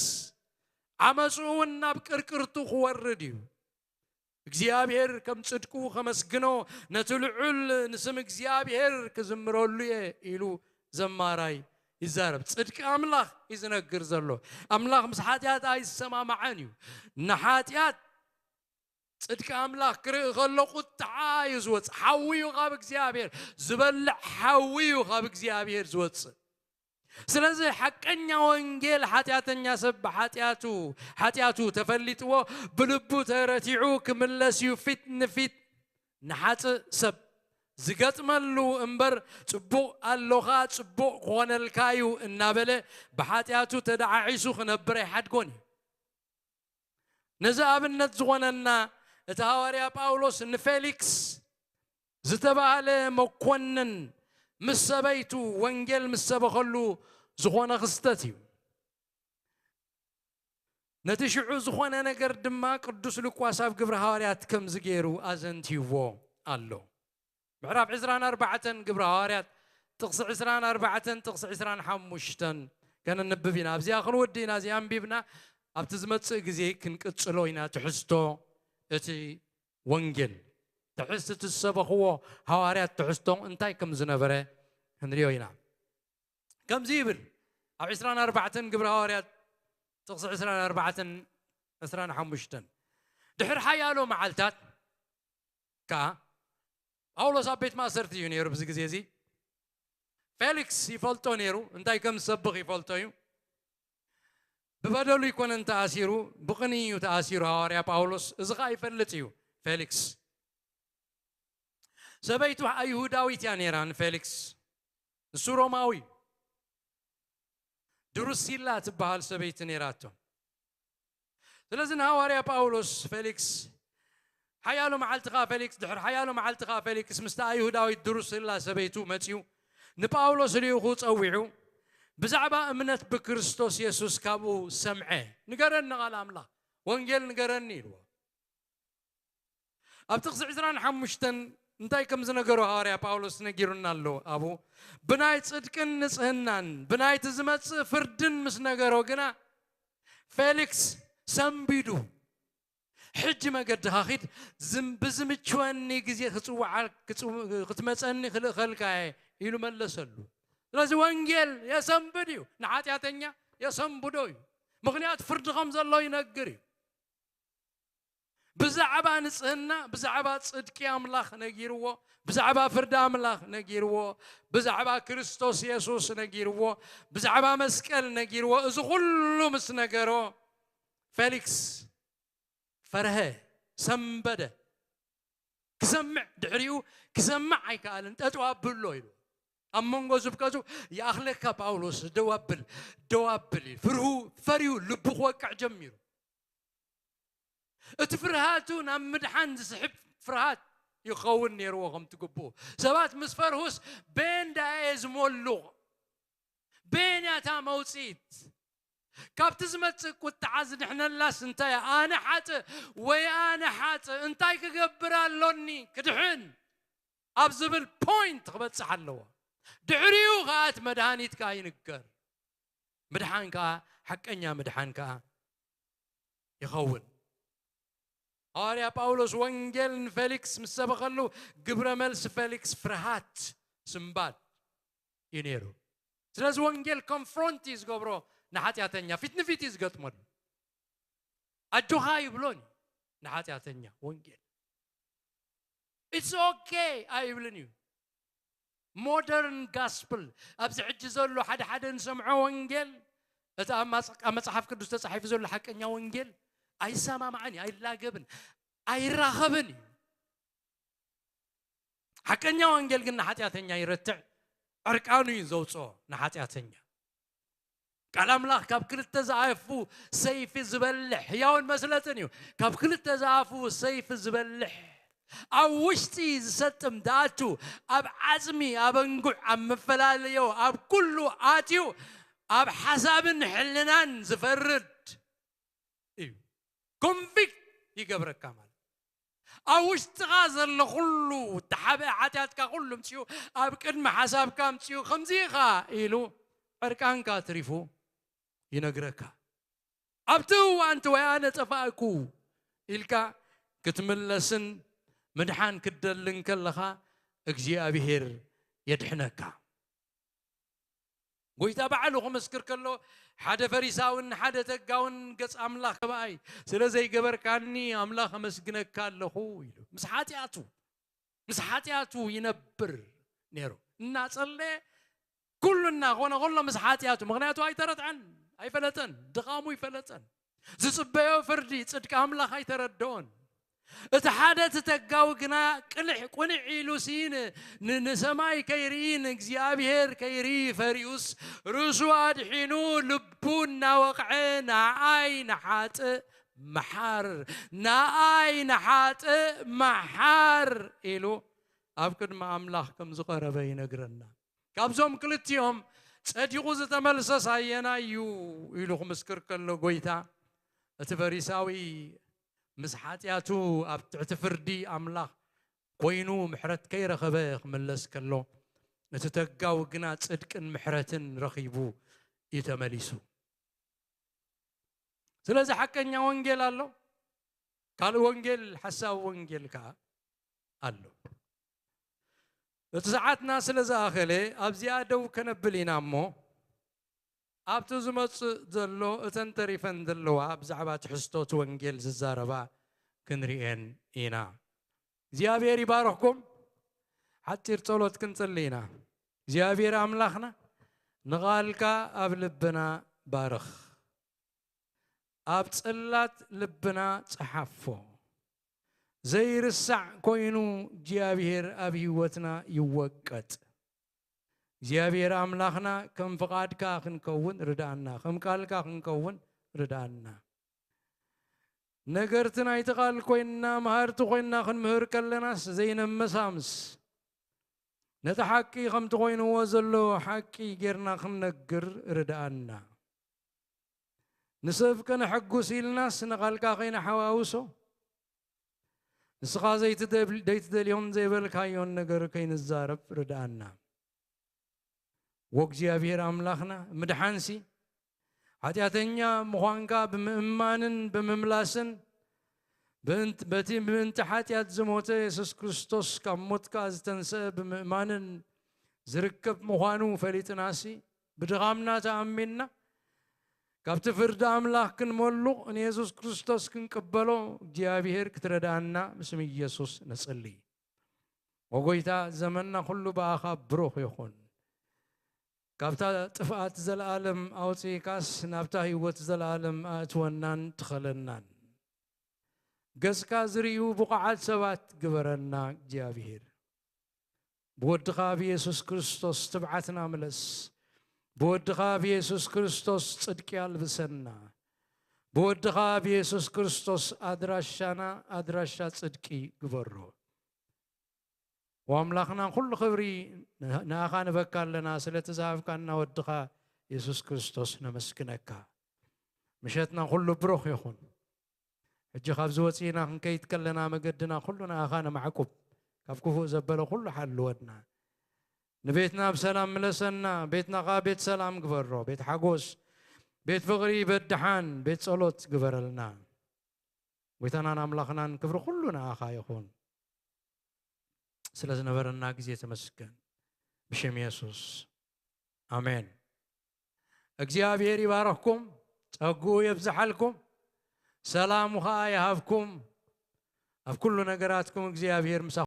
ዓመፁ እውን ናብ ቅርቅርቱ ክወርድ እዩ። እግዚኣብሔር ከም ጽድቁ ከመስግኖ፣ ነቲ ልዑል ንስም እግዚኣብሔር ክዝምረሉ እየ ኢሉ ዘማራይ ይዛረብ። ጽድቂ ኣምላኽ እዩ ዝነግር ዘሎ። ኣምላኽ ምስ ሓጢኣት ኣይሰማማዐን እዩ። ንሓጢኣት ጽድቂ ኣምላኽ ክርኢ ከሎ ቁጥዓ እዩ ዝወጽእ። ሓዊ እዩ ካብ እግዚኣብሔር ዝበልዕ፣ ሓዊ እዩ ካብ እግዚኣብሔር ዝወጽእ። ስለዚ ሓቀኛ ወንጌል ሓጢኣተኛ ሰብ ብሓጢኣቱ ሓጢኣቱ ተፈሊጥዎ ብልቡ ተረቲዑ ክምለስ እዩ ፊት ንፊት ንሓጥእ ሰብ ዝገጥመሉ እምበር፣ ጽቡቕ ኣሎኻ፣ ጽቡቕ ክኾነልካ እዩ እናበለ ብሓጢኣቱ ተደዓዒሱ ክነብር ኣይሓድጎን እዩ። ነዚ ኣብነት ዝኾነና እቲ ሃዋርያ ጳውሎስ ንፌሊክስ ዝተባህለ መኮንን ምስ ሰበይቱ ወንጌል ምስ ሰበኸሉ ዝኾነ ክስተት እዩ። ነቲ ሽዑ ዝኾነ ነገር ድማ ቅዱስ ሉቃስ ኣብ ግብሪ ሃዋርያት ከምዚ ገይሩ ኣዘንትይዎ ኣሎ። ምዕራፍ ዕስራን ኣርባዕተን ግብሪ ሃዋርያት ጥቕሲ ዕስራን ኣርባዕተን ጥቕሲ ዕስራን ሓሙሽተን ከነንብብ ኢና። ኣብዚኣ ክንወዲ ኢና። እዚኣ ኣንቢብና ኣብቲ ዝመጽእ ግዜ ክንቅጽሎ ኢና። ትሕዝቶ እቲ ወንጌል፣ ትሕዝቲ እቲ ዝሰበኽዎ ሃዋርያት ትሕዝቶ እንታይ ከም ዝነበረ ክንሪኦ ኢና። ከምዚ ይብል ኣብ ዕስራን ኣርባዕተን ግብሪ ሃዋርያት ጥቕሲ ዕስራን ኣርባዕተን ዕስራን ሓሙሽተን፣ ድሕሪ ሓያሎ መዓልታት ከኣ ጳውሎስ ኣብ ቤት ማእሰርቲ እዩ ነይሩ። ብዚ ግዜ እዚ ፌሊክስ ይፈልጦ ነይሩ፣ እንታይ ከም ዝሰብኽ ይፈልጦ እዩ። ብበደሉ ኣይኮነን ተኣሲሩ፣ ብቕንኢ እዩ ተኣሲሩ ሃዋርያ ጳውሎስ። እዚ ኸኣ ይፈልጥ እዩ ፌሊክስ። ሰበይቱ ኣይሁዳዊት እያ ነይራ ንፌሊክስ፣ ንሱ ሮማዊ። ድሩሲላ ትበሃል ሰበይቲ ነይራቶ። ስለዚ ንሃዋርያ ጳውሎስ ፌሊክስ ሓያሎ መዓልቲ ኸኣ ፌሊክስ ድሕሪ ሓያሎ መዓልቲ ኸኣ ፌሊክስ ምስታ ኣይሁዳዊት ድሩሲላ ሰበይቱ መጺኡ ንጳውሎስ ልኢኹ ጸዊዑ ብዛዕባ እምነት ብክርስቶስ የሱስ ካብኡ ሰምዐ። ንገረኒ ቃል ኣምላኽ፣ ወንጌል ንገረኒ ኢልዎ። ኣብ ጥቕሲ ዕስራን ሓሙሽተን እንታይ ከም ዝነገሮ ሃዋርያ ጳውሎስ ነጊሩና ኣሎ። ኣብኡ ብናይ ጽድቅን ንጽህናን ብናይቲ ዝመጽእ ፍርድን ምስ ነገሮ ግና ፌሊክስ ሰንቢዱ፣ "ሕጂ መገድኻ ኺድ፣ ዝም-፣ ብዝምችወኒ ግዜ ክጽውዓ-፣ ክጽው-፣ ክትመጸኒ ክልእኸልካ እየ" ኢሉ መለሰሉ። ስለዚ ወንጌል የሰንብድ እዩ፣ ንሓጢኣተኛ የሰንብዶ እዩ። ምኽንያቱ ፍርዲ ከም ዘሎ ይነግር እዩ። ብዛዕባ ንጽህና፣ ብዛዕባ ጽድቂ ኣምላኽ ነጊርዎ፣ ብዛዕባ ፍርዲ ኣምላኽ ነጊርዎ፣ ብዛዕባ ክርስቶስ የሱስ ነጊርዎ፣ ብዛዕባ መስቀል ነጊርዎ። እዚ ኩሉ ምስ ነገሮ ፌሊክስ ፈርሀ፣ ሰንበደ። ክሰምዕ፣ ድሕሪኡ ክሰምዕ ኣይከኣልን፣ "ጠጠው ኣብሎ" ኢሉ። ኣብ መንጎ ዝብከቱ "ይኣኽለካ ጳውሎስ፣ ደው ኣብል፣ ደው ኣብል" ኢሉ። ፍርሁ፣ ፈሪሁ፣ ልቡ ክወቅዕ ጀሚሩ። እቲ ፍርሃቱ ናብ ምድሓን ዝስሕብ ፍርሃት ይኸውን ነይርዎ ከም ትግብኡ። ሰባት ምስ ፈርሁስ፣ "በየን ደኣ እየ ዝሞሉቕ? በየን እያ እታ መውጽኢት? ካብቲ ዝመጽእ ቁጥዓ ዝድሕነላስ እንታይ እያ? ኣነ ሓጥእ ወይ ኣነ ሓጥእ፣ እንታይ ክገብር ኣሎኒ ክድሕን?" ኣብ ዝብል ፖይንት ክበጽሕ ኣለዎ። ድሕሪኡ ከኣ እቲ መድሃኒት ከኣ ይንገር። ምድሓን ከኣ፣ ሓቀኛ ምድሓን ከኣ ይኸውን። ሃዋርያ ጳውሎስ ወንጌል ንፌሊክስ ምስ ሰበኸሉ፣ ግብረ መልሲ ፌሊክስ ፍርሃት፣ ስንባድ እዩ ነይሩ። ስለዚ ወንጌል ኮንፍሮንት እዩ ዝገብሮ ንሓጢኣተኛ፣ ፊት ንፊት እዩ ዝገጥመሉ። "ኣጆኻ" ይብሎን እዩ ንሓጢኣተኛ ወንጌል። "ኢትስ ኦኬ" ኣይብልን እዩ። ሞደርን ጋስፕል፣ ኣብዚ ሕጂ ዘሎ ሓደ ሓደ ንሰምዖ ወንጌል፣ እቲ ኣብ ማጽ-፣ ኣብ መጽሓፍ ቅዱስ ተጻሒፉ ዘሎ ሓቀኛ ወንጌል ኣይሰማማዕን እዩ፣ ኣይላገብን፣ ኣይራኸብን እዩ። ሓቀኛ ወንጌል ግን ንሓጢኣተኛ ይረትዕ፣ ዕርቃኑ እዩ ዘውጽኦ ንሓጢኣተኛ። ቃል ኣምላኽ ካብ ክልተ ዝኣፉ ሰይፊ ዝበልሕ፣ ህያውን መስለጥን እዩ። ካብ ክልተ ዝኣፉ ሰይፊ ዝበልሕ፣ ኣብ ውሽጢ ዝሰጥም፣ ዝኣቱ፣ ኣብ ዓጽሚ፣ ኣብ ኣንጉዕ፣ ኣብ መፈላለዮ፣ ኣብ ኩሉ ኣትዩ፣ ኣብ ሓሳብን ሕልናን ዝፈርድ እዩ። ኮንቪክት ይገብረካ ማለት፣ ኣብ ውሽጥኻ ዘሎ ኩሉ እተሓብአ ሓጢኣትካ ኩሉ ኣምጺኡ፣ ኣብ ቅድሚ ሓሳብካ ኣምጺኡ፣ "ከምዚ ኢኻ" ኢሉ ዕርቃንካ ኣትሪፉ ይነግረካ። ኣብቲ እዋን እቲ "ወይ ኣነ ጠፋእኩ" ኢልካ ክትምለስን ምድሓን ክትደልን ከለኻ፣ እግዚኣብሄር የድሕነካ። ጎይታ ባዕሉ ክምስክር ከሎ፣ ሓደ ፈሪሳውን ሓደ ተጋውን ገጽ ኣምላኽ "ሰብኣይ፣ ስለ ዘይገበርካኒ ኣምላኽ ኣመስግነካ ኣለኹ" ኢሉ። ምስ ሓጢኣቱ፣ ምስ ሓጢኣቱ ይነብር ነይሩ። እናጸለየ፣ ኩሉ እናኾነ ከሎ ምስ ሓጢኣቱ፣ ምኽንያቱ ኣይተረትዐን፣ ኣይፈለጠን፣ ድኻሙ ይፈለጠን። ዝጽበዮ ፍርዲ፣ ጽድቂ ኣምላኽ ኣይተረድኦን። እቲ ሓደ እቲ ተጋዊ ግና ቅልሕ ቁንዕ ኢሉ ሲ ን-፣ ን-፣ ንሰማይ ከይርኢ፣ ንእግዚኣብሔር ከይርኢ ፈሪኡስ፣ ርእሱ ኣድሒኑ ልቡ እናወቕዐ፣ "ንኣይ ንሓጥእ መሓር፣ ንኣይ ንሓጥእ መሓር" ኢሉ ኣብ ቅድሚ ኣምላኽ ከም ዝቐረበ ይነግረና። ካብዞም ክልቲኦም ጸዲቑ ዝተመልሰስ ኣየናይ እዩ ኢሉ ክምስክር ከሎ፣ ጎይታ፣ እቲ ፈሪሳዊ ምስ ሓጢኣቱ ኣብ ትሕቲ ፍርዲ ኣምላኽ ኮይኑ ምሕረት ከይረኸበ ክምለስ ከሎ፣ እቲ ተጋዊ ግና ጽድቅን ምሕረትን ረኺቡ እዩ ተመሊሱ። ስለዚ ሓቀኛ ወንጌል ኣሎ፣ ካልእ ወንጌል፣ ሓሳዊ ወንጌል ከኣ ኣሎ። እቲ ሰዓትና ስለ ዝኣኸለ ኣብዚኣ ደው ከነብል ኢና እሞ፣ ኣብቲ ዝመጽእ ዘሎ እተን ተሪፈን ዘለዋ ብዛዕባ ትሕዝቶ እቲ ወንጌል ዝዛረባ ክንርእየን ኢና። እግዚኣብሔር ይባርኽኩም። ሓጺር ጸሎት ክንጽሊ ኢና። እግዚኣብሔር ኣምላኽና፣ ንቓልካ ኣብ ልብና ባርኽ። ኣብ ጽላት ልብና ጸሓፎ። ዘይርሳዕ ኮይኑ እግዚኣብሔር ኣብ ህይወትና ይወቀጥ። እግዚኣብሔር ኣምላኽና፣ ከም ፍቓድካ ክንከውን ርድኣና፣ ከም ቃልካ ክንከውን ርድኣና። ነገርቲ ናይቲ ቃል ኮይንና፣ መሃርቲ ኮይንና ክንምህር ከለናስ ዘይነመሳምስ፣ ነቲ ሓቂ ከምቲ ኮይንዎ ዘሎ ሓቂ ጌርና ክንነግር ርድኣና። ንሰብ ከነሐጉስ ኢልናስ ንቓልካ ከይነሓዋውሶ፣ ንስኻ ዘይትደብል-፣ ዘይትደልዮን ዘይበልካዮን ነገር ከይንዛረብ ርድኣና። ወእግዚኣብሔር ኣምላኽና፣ ምድሓንሲ ሓጢኣተኛ ምዃንካ ብምእማንን ብምምላስን፣ ብእንት-፣ በቲ ምእንቲ ሓጢኣት ዝሞተ የሱስ ክርስቶስ ካብ ሞትካ ዝተንስአ ብምእማንን ዝርከብ ምዃኑ ፈሊጥናሲ፣ ብድኻምና ተኣሚንና፣ ካብቲ ፍርዲ ኣምላኽ ክንመሉቕ ንየሱስ ክርስቶስ ክንቅበሎ እግዚኣብሔር ክትረድኣና ብስም ኢየሱስ ንጽሊ። ወጎይታ፣ ዘመንና ኩሉ ብኣኻ ብሩኽ ይኹን። ካብታ ጥፍኣት ዘለኣለም ኣውጽእካስ ናብታ ህይወት ዘለኣለም ኣእትወናን ትኸለናን። ገጽካ ዝርእዩ ብቑዓት ሰባት ግበረና እግዚኣብሔር። ብወድኻ ብየሱስ ክርስቶስ ትብዓትና ምለስ። ብወድኻ ብየሱስ ክርስቶስ ጽድቂ ኣልብሰና። ብወድኻ ብየሱስ ክርስቶስ ኣድራሻና ኣድራሻ ጽድቂ ግበሮ። ወኣምላኽና ኩሉ ክብሪ ንኣኻ ንበካ ኣለና፣ ስለቲ ዝሃብካና ወድኻ የሱስ ክርስቶስ ነመስግነካ። ምሸትና ኩሉ ብሩኽ ይኹን። ሕጂ ካብዚ ወፂእና ክንከይድ ከለና መገድና ኩሉ ንኣኻ ነማዕቁብ፣ ካብ ክፉእ ዘበለ ኩሉ ሓልወና። ንቤትና ብሰላም ምለሰና። ቤትና ኸዓ ቤት ሰላም ግበሮ፣ ቤት ሓጎስ፣ ቤት ፍቕሪ፣ ቤት ደሓን፣ ቤት ጸሎት ግበረልና። ጎይታናን ኣምላኽናን ክብሪ ኩሉ ንኣኻ ይኹን። ስለ ዝነበረና ግዜ ተመስገን። ብሽም የሱስ ኣሜን። እግዚኣብሔር ይባረኽኩም፣ ጸግኡ የብዝሓልኩም፣ ሰላሙ ኸዓ ይሃብኩም። ኣብ ኩሉ ነገራትኩም እግዚኣብሔር ምሳኹም